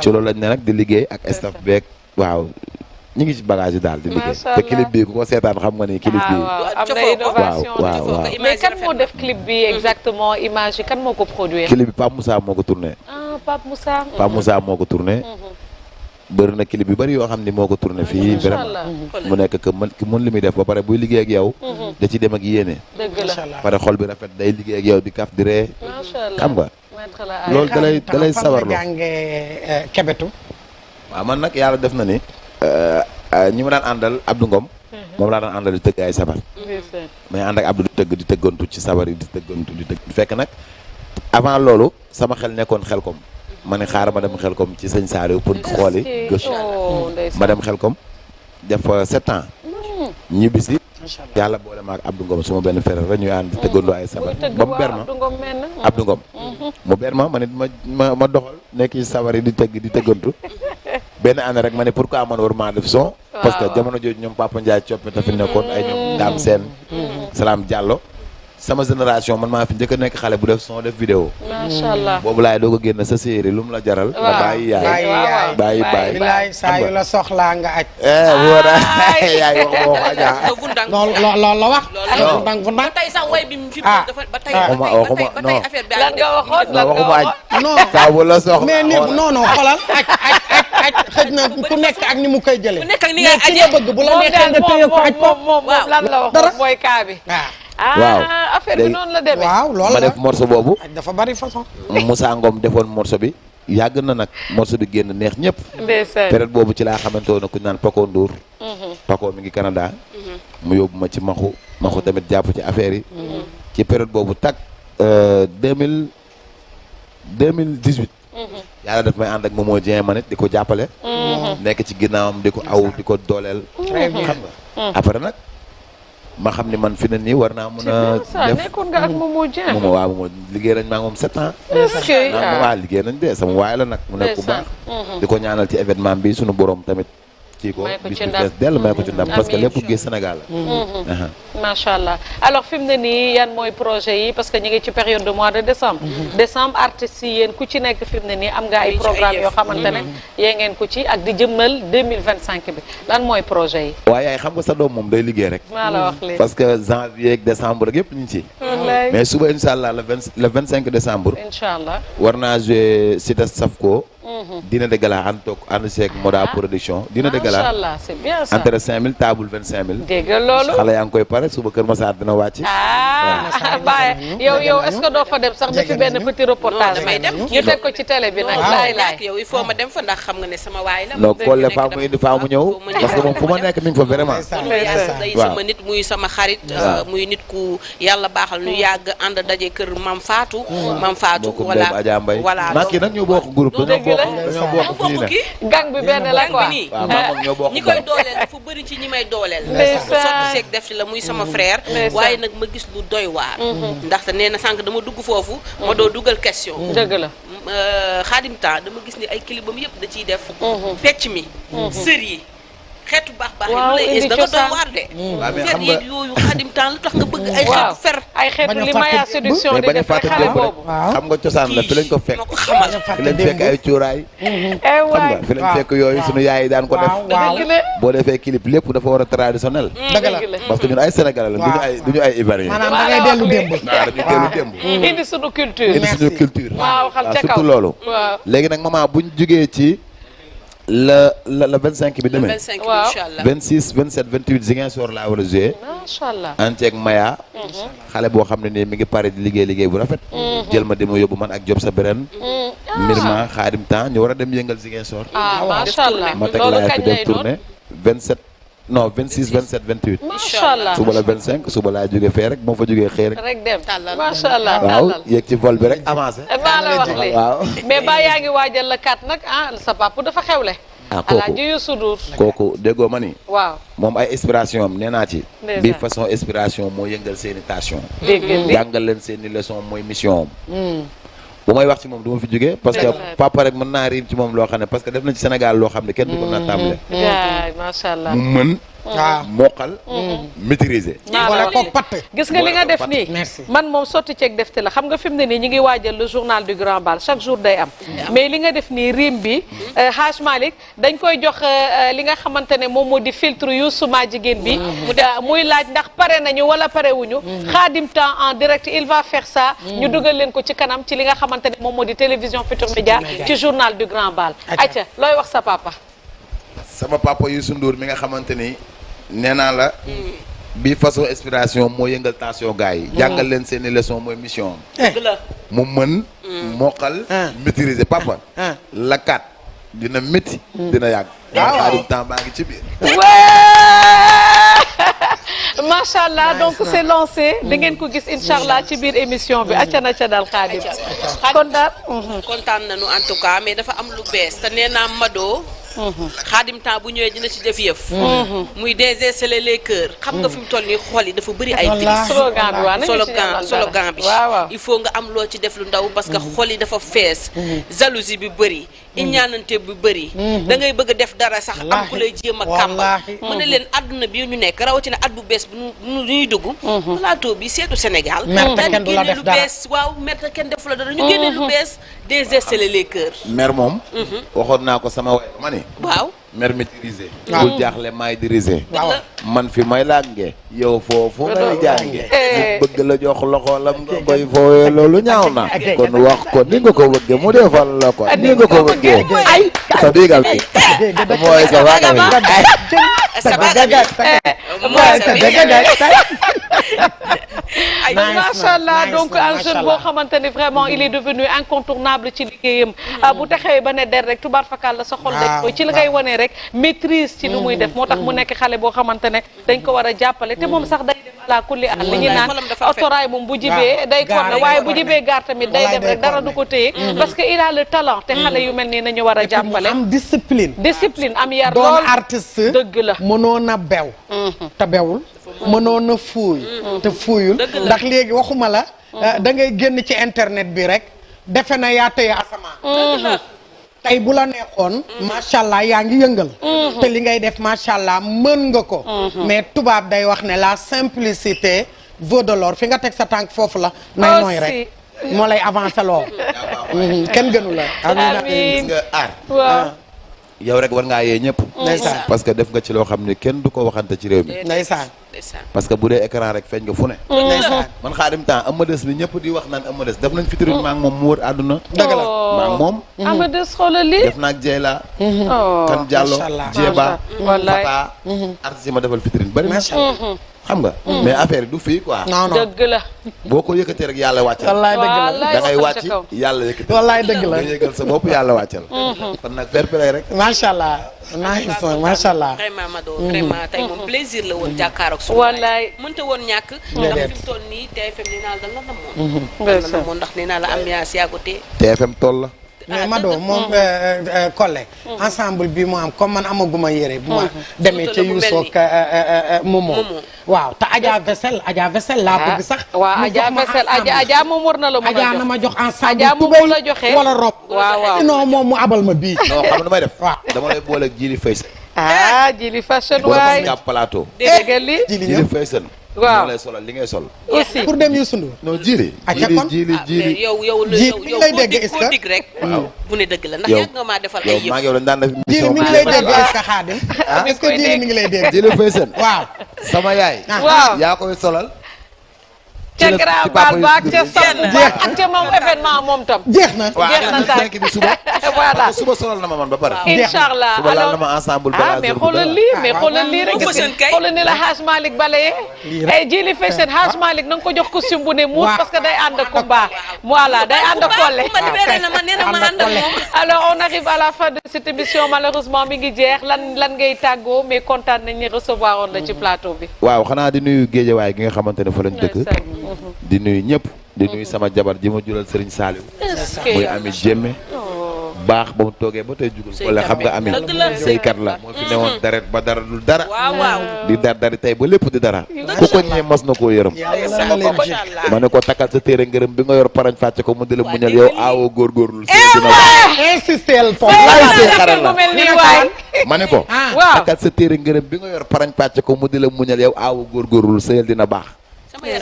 ci loolu lañ ne nag di liggéey ak staff beeg waaw ñu ngi ci bagage yi daal di liggéey te clip bi ku ko seetaan xam nga ni clip bi am na innovation waaw mais kan moo def clip bi exactement image yi kan moo ko produire clip bi Pape Moussa moo ko tourné Pape Moussa moo ko tourné bëri na clip yu bëri yoo xam ni moo ko tourné fii vraiment mu nekk que mën li muy def ba pare buy liggéey ak yow da ci dem ak yéene pare xol bi rafet day liggéey ak yow di kaf di ree xam nga loolu dalay sawarloo jàngee kebetu waaw man nag yàlla def na ni ñi ma daan àndal Abdou Ngom moom laa daan àndal di tëgg ay sabar may ànd ak Abdou di tëggantu ci sabar yi di tëgg fekk nag avant loolu sama xel nekkoon Xelkom ma ne xaaral ma dem Xelkom ci sëñ Saliou pour xooli gëstu ma dem Xelkom def 7 ans ñibbisi yàlla boole ma ak Abdou Ngom suma benn frère rek ñuy ànd di tëggandoo ay sabar ba mu ber ma Abdou Ngom mu ber ma nit ma doxal nekk ci sabar yi di tëggantu benn année rek ma ne pourquoi man war maa def son parce que jamono jooju ñoom Papa Ndiaye coppe ta fi nekkoon ay ñoom Dame Sène Salam Diallo sama génération man maa fi njëkk a nekk xale bu def son def vidéo macha allah boobu laay doog a génn sa série lu mu la jaral nga bàyyi yaay bàyyi bilaay saa yu la soxlaa nga aj wóora yaay wax aja loolu la wax fundang fundang tey sax way bi fi dafa ba tey affaire bi lan nga waxoon non waxuma aj non saa bu la soxla mais ni non xoolal aj xëj na ku nekk ak ni mu koy jëlee ku nekk ak ni nga ki nga bëgg bu la nekkee nga téye ko aj ko moom lan la waxoon mooy kaa bi waaw affaire bi noonu la demee waaw loolu ma def morceau boobu dafa bari façon Moussa Ngom defoon morceau bi yàgg na nag morceau bi génn neex ñëpp période boobu ci laa xamante woon ku ñu naan Paco Ndour Paco mi ngi Canada mu yóbbu ma ci maxu tamit jàpp ci affaire yi ci période boobu tak 2018 yàlla daf may ànd ak Momo Dieng ma nit di ko jàppale nekk ci ginnaawam di ko aw di ko dooleel xam nga après nag ma xam ni man fi ne nii war naa mën a def nekkoon nga ak Momo Dieng Momo liggéey nañ maa moom 7 ans waaw liggéey nañ de sama waay la nag mu nekk bu baax di ko ñaanal ci événement bi suñu borom tamit kii ko bis bi fees dell may ko ci ndam parce que lépp gis Sénégal la macha allah alors fi mu ne nii yan mooy projet yi parce que ñu ngi ci période de mois de décembre artistes yi yéen ku ci nekk fi mu ne nii am nga ay programme yoo xamante ne yee ngeen ko ci ak di jëmmal 2025 bi lan mooy projet yi waaye yaay xam nga sa doom moom day liggéey rek maa la wax léegi parce que janvier ak décembre rek yëpp ñu ci mais suba incha allah le 25 décembre incha allah war naa jouer Cité Safko dîner de gala ànd seeg Moda production dîner de gala macha allah c'est bien ça entre 5000 table 25000 dégg loolu xale yaa ngi koy pare suba Kër Massar dina wàcc baaye yow est-ce que doo fa dem sax defi benn petit reportage damay dem ñu teg ko ci télé bi nag laay yow il faut ma dem fa ndax xam nga ne sama waay la non Kole faa mu indi faa mu ñëw parce que moom fu ma nekk mi ngi fa vraiment day sama nit muy sama xarit muy nit ku yàlla baaxal ñu yàgg ànd daje kër Mam Fatou wala Adja Mbaye maa kii nag ñoo bokk groupe dañoo bokk dañoo bokk fu ñu ne. gang bi benn la quoi. waaw maa moom ñoo bokk ñi koy dooleel dafa bëri ci ñi may dooleel. sotti seeg def ci la muy sama frère. waaye nag ma gis lu doy waar. ndaxte nee na sànq dama dugg foofu. ma doo dugal question. dëgg la. Xaadim temps dama gis ni ay kilibam yëpp da ciy def. fecc mi. sër yi. xeetu baax baax yi lu lay gis da nga doy waar de. waaw mais xam fer yeeg yooyu Xaadim temps lu tax nga bëgg ay xeetu fer. ay xeetu li Maya séduction di def rek xale boobu. xam nga cosaan la fi lañ ko fekk. fi lañ fekk ay cuuraay. xam nga fi lañ fekk yooyu sunu yaay yi daan ko def. boo defee clip lépp dafa war a traditionnel. dëgg la parce que ñun ay sénégalais la duñu ay ivoiriens. maanaam da ngay dellu démb. waaw dañuy dellu démb. indi sunu culture. indi sunu culture. waaw xam ca kaw surtout loolu. léegi nag maman buñ jugee ci le 25 bi demee. le 25 incha allah 26 27 28 Ziguinchor laa war a joué. macha allah. anteeg Maya. xale boo xam ne nii mi ngi pare di liggéey bu rafet. jël ma dama yóbbu man ak Job sa beren. Mirma Xaadim temps ñu war a dem yëngal Ziguinchor. macha allah ma teg laay fi def tournée 27 non 26 27 28. macha allah suba la 25 suba laa jógee fee rek moo fa jógee xëy rek. rek dem macha allah. waaw yéeg ci vol bi rek avancé. maa la wax li waaw. mais ba yaa ngi waajal la kat nag sa papa dafa xewle. Alaaji Youssou Ndour. kooku déggoo ma ni. waaw moom ay inspiration am nee naa ci. bi façon inspiration moo yëngal seeni station. jàngal leen seeni leçon mooy mission am. bu may wax ci moom du ma fi jógee parce que papa rek mën naa riim ci moom loo xam ne parce que def na ci Sénégal loo xam ne kenn du ko nattable. macha allah mu mën. moqal. maîtriser. wala ko patt. gis nga li nga def nii. man moom sotti ceeg defte la xam nga fi mu ne nii ñu ngi waajal le journal du Grand Bal chaque jour day am. mais li nga def nii riim bi Haj Malick dañ koy jox li nga xamante ne moom moo di filtre Youssou ma jigéen bi. muy laaj ndax pare nañu wala pare wuñu. Xaadim temps en direct il va faire ça. ñu dugal leen ko ci kanam ci li nga xamante ne moom moo di télévision Futurs Médias ci journal du Grand Bal. ayca looy wax sa papa. sama papa Youssou Ndour mi nga xamante ni. nee naa la bi façon inspiration moo yëngal tension gars yi jàngal leen seeni leçon mooy mission am mu mën moqal maîtriser papa la kat dina métti dina yàgg Xaadim temps baa ngi ci biir macha allah donc c'est lancé da ngeen ko gis incha allah ci biir émission bi acca na ca dal Xaadim kon daal kontaan nañu en tout cas mais dafa am lu bees te nee naa Mado Xaadim temps bu ñëwee dina ci def yëf. muy déseler les cœurs. xam nga fi mu toll nii xol yi dafa bëri ay. slogan bi il faut nga am loo ci def lu ndaw parce que xol yi dafa fees. jalousie bi bëri. iñaanante bi bëri. da ngay bëgg a def dara sax am ku lay jéem a kàmbal. mu ne leen àdduna bi ñu nekk rawatina at bu bees bu ñuy dugg. plateau bi seetu Sénégal. merte kenn du la def dara lu bees waaw merte kenn defu la dara ñu génne lu bees déseler les cœurs. mer moom. waxoon naa ko sama way ma ni waaw mer maîtrisé. bul jaaxle maay dirisé. man fi may lànge yow foofu ngay jànge mu bëgg la jox loxoolam nga koy fooyee loolu ñaaw na kon wax ko ni nga ko bëggee mu defal la ko ni nga ko bëggee ay sa digal bi mooy sa waga bi macha allah donc un jeune boo xamante ni vraiment il est devenu incontournable ci liggéeyam bu taxawee ba ne der rek tubaar fakal la sa xol dañ koy ci la ngay wane rek maîtrise ci lu muy def moo tax mu nekk xale boo xamante ne dañ ko war a jàppale te moom sax day dem ala kulli an li ñu naan autorail moom bu jibee day konne waaye bu jibee gaar tamit day dem rek dara du ko téye parce que il a le talent te xale yu mel nii nañu war a jàppale am discipline am yar lool doon artiste dëgg la mënoon a bew te bewul mënoon a fuuy te fuuyul ndax léegi waxuma la da ngay génn ci internet bi rek defe na yaa tëye asamaan tey bu la neexoon macha allah yaa ngi yëngal te li ngay def macha allah mën nga ko mais tubaab day wax ne la simplicité vaut de l'or fi nga teg sa tànk foofu la nay nooy rek moo lay avancé loo kenn gënu la gis nga aar yow rek war ngaa yee ñëpp parce que def nga ci loo xam ne kenn du ko waxante ci réew mi ndeysaan parce que bu dee écran rek feeñ nga fu ne man Xaadim temps Amades bi ñëpp di wax naan Amades def nañ featuring maa ngi moom mu wër àdduna dëgg la maa ngi moom Amades xoolal lii def naag Jeyla kan Diallo Jeeba Fata artiste yi ma defal featuring bari na xam nga mais affaire yi du fii quoi non non dëgg la boo ko yëkkatee rek yàlla wàccal wallaay dëgg la da ngay wàcc yàlla yëkkati wallaay dëgg la nga yëgal sa bopp yàlla wàccal kon nag fair play rek macha allah macha allah vraiment Mado vraiment tey moom plaisir la woon jàkkaaroog suñu wallaay mënta woon ñàkk ndax fi mu toll nii TFM nee naa la namoon ndax nee naa la ambiance yaa ko tee TFM toll la mais Mado moom Collé ensemble bi mu am comme man amaguma yére bu ma demee ca Youssou ak Momo waaw te Adja Vaisselle laa bëgg sax waaw Adja Vaisselle Adja moom war na la mën a jox Adja na ma jox ensemble Adja moom tubéy la joxe wala rob waaw non moom mu abal ma bii non xam na may def waaw dama lay boole ak Jili Faye Jili fashion boole waay ma plateau dégg li Jili Faye waaw lay solal li ngay sol aussi pour dem Youssou Ndour non Jili Jili yow lay dégg est-ce que koo dig rek mu ne dëgg la ndax yàgg nga maa defal ay yëf maa ngi yow dañ daan def Jili mi ngi lay dégg est-ce que Xaadim est-ce que Jili mi ngi lay dégg Jili Faye waaw sama yaay waaw yaa koy solal ca grand bal ba ca sambu ba ak ca moom événement moom tam jeex na jeex na taal bi suba voilà suba solal na ma man ba pare inchallah suba laal na ma ensemble mais xoolal lii rek xoolal ni la Hadj Malick balaye ay Jili Faye Hadj Malick na nga ko jox costume bu ne muut parce que day ànd ak Kumba voilà day ànd ak Collé alors on arrive à la fin de cette émission malheureusement mi ngi jeex lan ngay tàggoo mais kontaan nañ ni recevoir woon la ci plateau bi waaw xanaa di nuyu géejawaay gi nga xamante ne fa lañ dëkk di nuyu ñëpp di nuyu sama jabar ji ma jural Serigne Saliou muy Ami Jémme baax ba mu toogee ba tey jugul wala xam nga Ami sëykat la moo fi newoon daret ba dara dul dara di dari tey ba lépp di dara ku ko ñee mas na koo yërëm ma ne ko takkal sa téere ngërëm bi nga yor parañ fàcce ko mu di la muñal yow aawoo góorgóorlu insistel foofu sëy xaral la ma ne ko takkal sa téere ngërëm bi nga yor parañ fàcce ko mu di la muñal yow aawoo góorgóorlu sëyal dina baax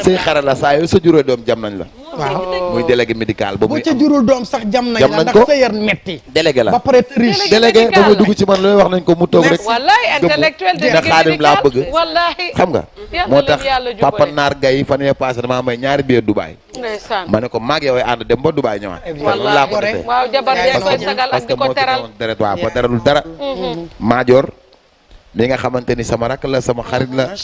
sëy xaral la saa yooyu sa juróo doom jam nañ la waaw muy délégué médical ba muy ca jurul doom sax jam nañ la ndax sa yar metti délégué la ba pare riche délégué ba muy dugg ci man looy wax nañ ko mu toog rek wallahi intellectuel dina Xaadim laa bëgg wallahi xam nga moo tax papa naar gay fan yee passé dama may ñaari billet Dubaï ndeysaan ma ne ko maag yow ànd dem ba Dubaï ñëwaat loolu laa ko defee waaw jabar bee koy sagal ak di ko teral deret waaw ba daralul dara maajoor mi nga xamante ni sama rakk la sama xarit la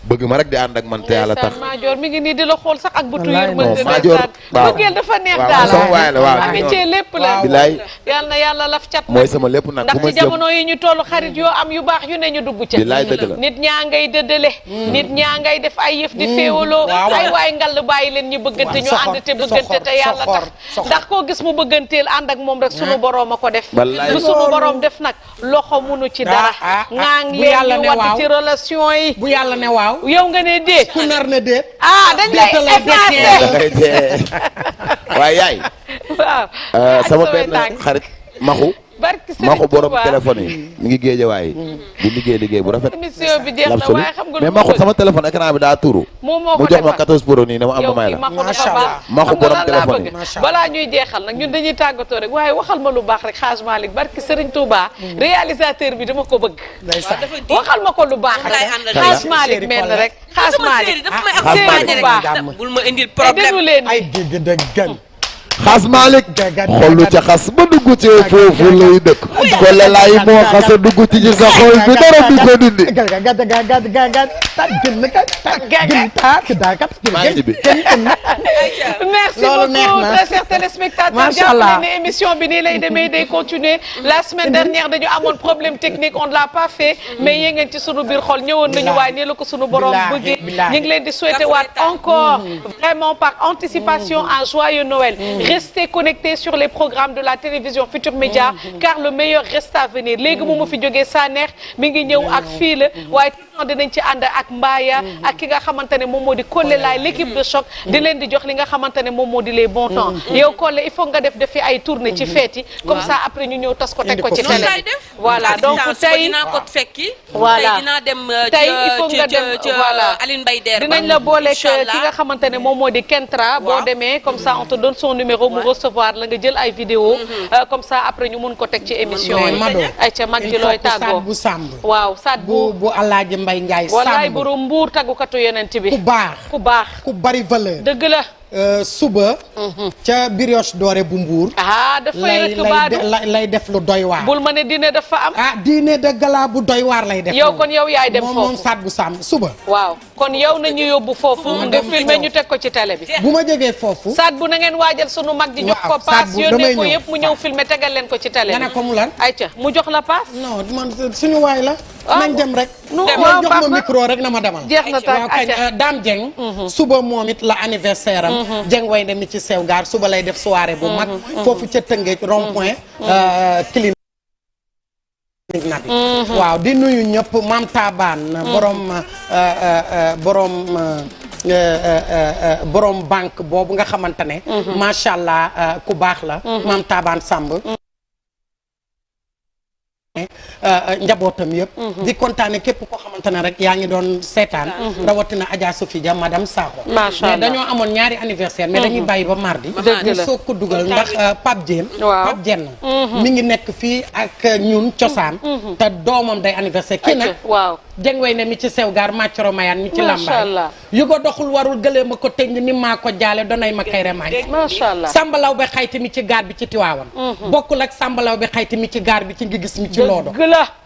bëgg ma rek di ànd ak man te yàlla tax Maajoor mi ngi nii di la xool sax ak bëtu yërmande Maajoor bëggeel dafa neex daal sama waay la waaw amitié lépp la bilaay yal na yàlla laf cat mooy sama lépp nag ndax ci jamono yi ñu tollu xarit yoo am yu baax yu ne ñu dugg ca bilaay dëgg la nit ñaa ngay dëddale nit ñaa ngay def ay yëf di féewaloo ay waay ngal bàyyi leen ñu bëggante ñu ànd te bëggante te yàlla tax ndax koo gis mu bëgganteel ànd ak moom rek sunu boroom a ko def lu sunu boroom def nag loxo munu ci dara ngaang leen ñu wat ci relation yi bu yàlla ne waaw yow nga ne déet ku nar ne déet dañ lay effacé waaye yaay waaw sama benn xarit maxu borom téléphone yi mi ngi géejawaay di liggéey bu rafet émission bi jeex na waaye xam nga mais maxu sama téléphone écran bi daa tuuru mu jox ma 14 pro nii ne ma am ma may la maxu borom téléphone yi balaa ñuy jeexal nag ñun dañuy tàggatoo rek waaye waxal ma lu baax rek Hadj Malick barki Serigne Touba réalisateur bi dama ko bëgg waxal ma ko lu baax rek Hadj Malick mel na rek Hadj Malick bul ma indil problème ay dëgg xas Malick xolu ca xas ba dugg ci foofu lay dëkk kolle laay moo xasa dugg ci sa xol bi dara du ko dindi merci beaucoup très chers téléspectateurs jàpp ne émission bi nii lay demee day continuer la semaine dernière dañu amoon problème technique on ne l'a pas fait mais yéen ngeen ci sunu biir xol ñëwoon nañu waaye nii la ko sunu borom bëggee ñu ngi leen di souhaiter waat encore vraiment par anticipation un joyeux Noël. Restez connectés sur les programmes de la télévision Futur Média car le meilleur reste à venir léegi mu fi jógee Sanex mi ngi ñëw ak fii la waaye dinañ ci ànd ak Mbaaya ak ki nga xamante ne moom moo di Collé Laay l'équipe de choc di leen di jox li nga xamante ne moom moo di les bons temps yow Collé il faut nga def ay tournée ci fête yi comme ça après ñu ñëw tas ko teg ko ci télé voilà donc tey dinaa ko fekki voilà dinaa dem tey il faut nga dem voilà Aline Mbaye Der dinañ la booleeg ki nga xamante ne moom moo di Kentra boo demee comme ça on te donne son numéro mu recevoir la nga jël ay vidéo comme ça après ñu mun ko teg ci émission yi ay ca mag ji looy tàggoo bu sàmb waaw sat bu Alaaji Mbay Njaay walaay borom mbuur taggukatu yonent bi ku baax ku bari valeur dëgg la suba ca brioche dorée bu mbuur dafay rek baadu lay def lu doy waar bul ma ne dîner dafa am dîner de gala bu doy waar lay def yow kon yow yaay dem foofu moom saat bu sàmm suba waaw kon yow nañu yóbbu foofu nga filmé ñu teg ko ci télé bi bu ma jógee foofu saat bu na ngeen waajal sunu mag ji jox ko paas yónnee ko yëpp mu ñëw filmé tegal leen ko ci télé bi nga ne ko mu lan ayca mu jox la paas non man suñu waay la nañ dem rek. waaw jox ma micro rek na ma demal. jeex na tàkk waaw kañ Dame Dieng. suba moom it la anniversaire am. Dieng way dem ci sew gaar suba lay def soirée bu mag. foofu ca Tëngéej rond point. clinique nabi waaw di nuyu ñëpp Mam Taban borom banque boobu nga xamante ne. macha allah ku baax la. Mam Taban Samb. njabootam yëpp di kontaane képp koo xamante ne rek yaa ngi doon seetaan rawatina Adja Sophie Dia madame Sakho mais dañoo amoon ñaari anniversaire mais dañuy bàyyi ba mardi ñu soog ko dugal ndax Pape Diène Pape Diène mi ngi nekk fii ak ñun cosaan te doomam day anniversaire kii nag waaw Dieng way ne mi ci sew gaar macoro mayaan mi ci lambaay yu ko doxul warul gëlee ma ko tëng ni maa ko jaale donay ma kay remaay sambalaw bi xayti mi ci gaar bi ci Tiwaawan bokkul ak sambalaw bi xayti mi ci gaar bi ci ngi gis mi ci loodo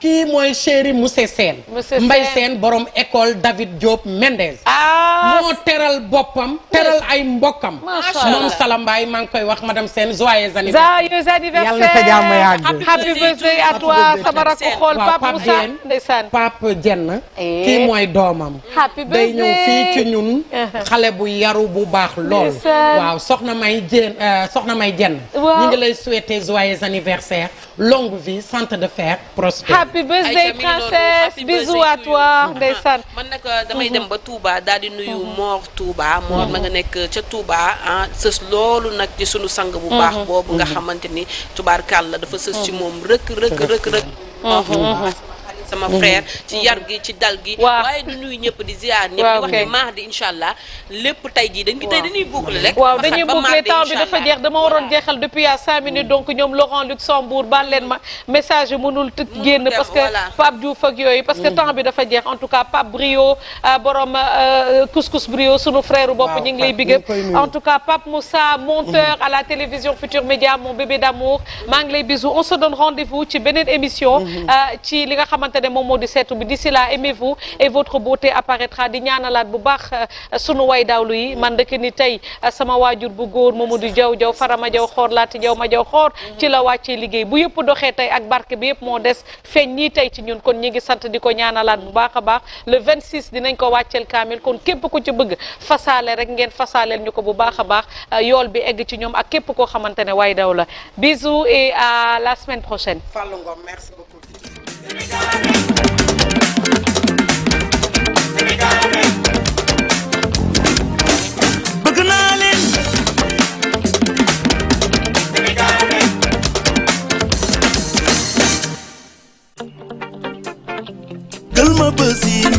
kii mooy chéri monsieur Sène Mbaye Sène borom école David Diop Mendez moo teral boppam teral ay mbokkam moom Salambaay maa ngi koy wax madame Sène joyeux anniversaire yàlla na sa jàmm yàgg happy birthday à toi sama rakk xool Pape Moussa ndeysaan Pape Diène kii mooy doomam day ñëw fii ci ñun xale bu yaru bu baax lool waaw soxna May Diène ñu ngi lay souhaiter joyeux anniversaire longue vie santé de fer prospère happy birthday princesse bisous à toi ndeysaan man nag damay dem ba Touba daal di nuyu Mor Touba Mor ma nga nekk ca Touba sës loolu nag ci sunu sang bu baax boobu nga xamante ni tubaarkàlla dafa sës ci moom rëkk sama frère ci yar gi ci dal gi waaye du nuyu ñëpp di ziar ñëpp di wax ni mardi incha allah lépp tey jii dañuy boucler rek waaw dañuy boucler temps bi dafa jeex dama waroon jeexal depuis à 5 minutes donc ñoom Laurent Luxembourg baal leen ma message yi mënul génn parce que Pape Diouf ak yooyu parce que temps bi dafa jeex en tout cas Pape Brio borom couscous Brio sunu frère bopp ñu ngi lay big en tout cas Pape Moussa monteur à la télévision Futur Média mon bébé d'amour maa ngi lay bisou on se donne rendez-vous ci beneen émission ci li nga xamante ne moom moo di seetu bi d'ici là aimez-vous et votre beauté apparaîtra di ñaanalaat bu baax sunu way dawlu yi man dëkk ni tey sama waajur bu góor Mamadou Diaw Farama Diaw xoor laati Diaw ma Diaw xoor ci la wàccee liggéey bu yëpp doxee tey ak barke bi yëpp moo des feeñ ñii tey ci ñun kon ñi ngi sant di ko ñaanalaat bu baax a baax le 26 dinañ ko wàcceel kaamil kon képp ku ci bëgg fasaale rek ngeen fasaaleel ñu ko bu baax a baax yool bi egg ci ñoom ak képp koo xamante ne way daw la bisous et à la semaine prochaine. Fallou Ngom merci beaucoup. bëgg naa leen gël ma bësin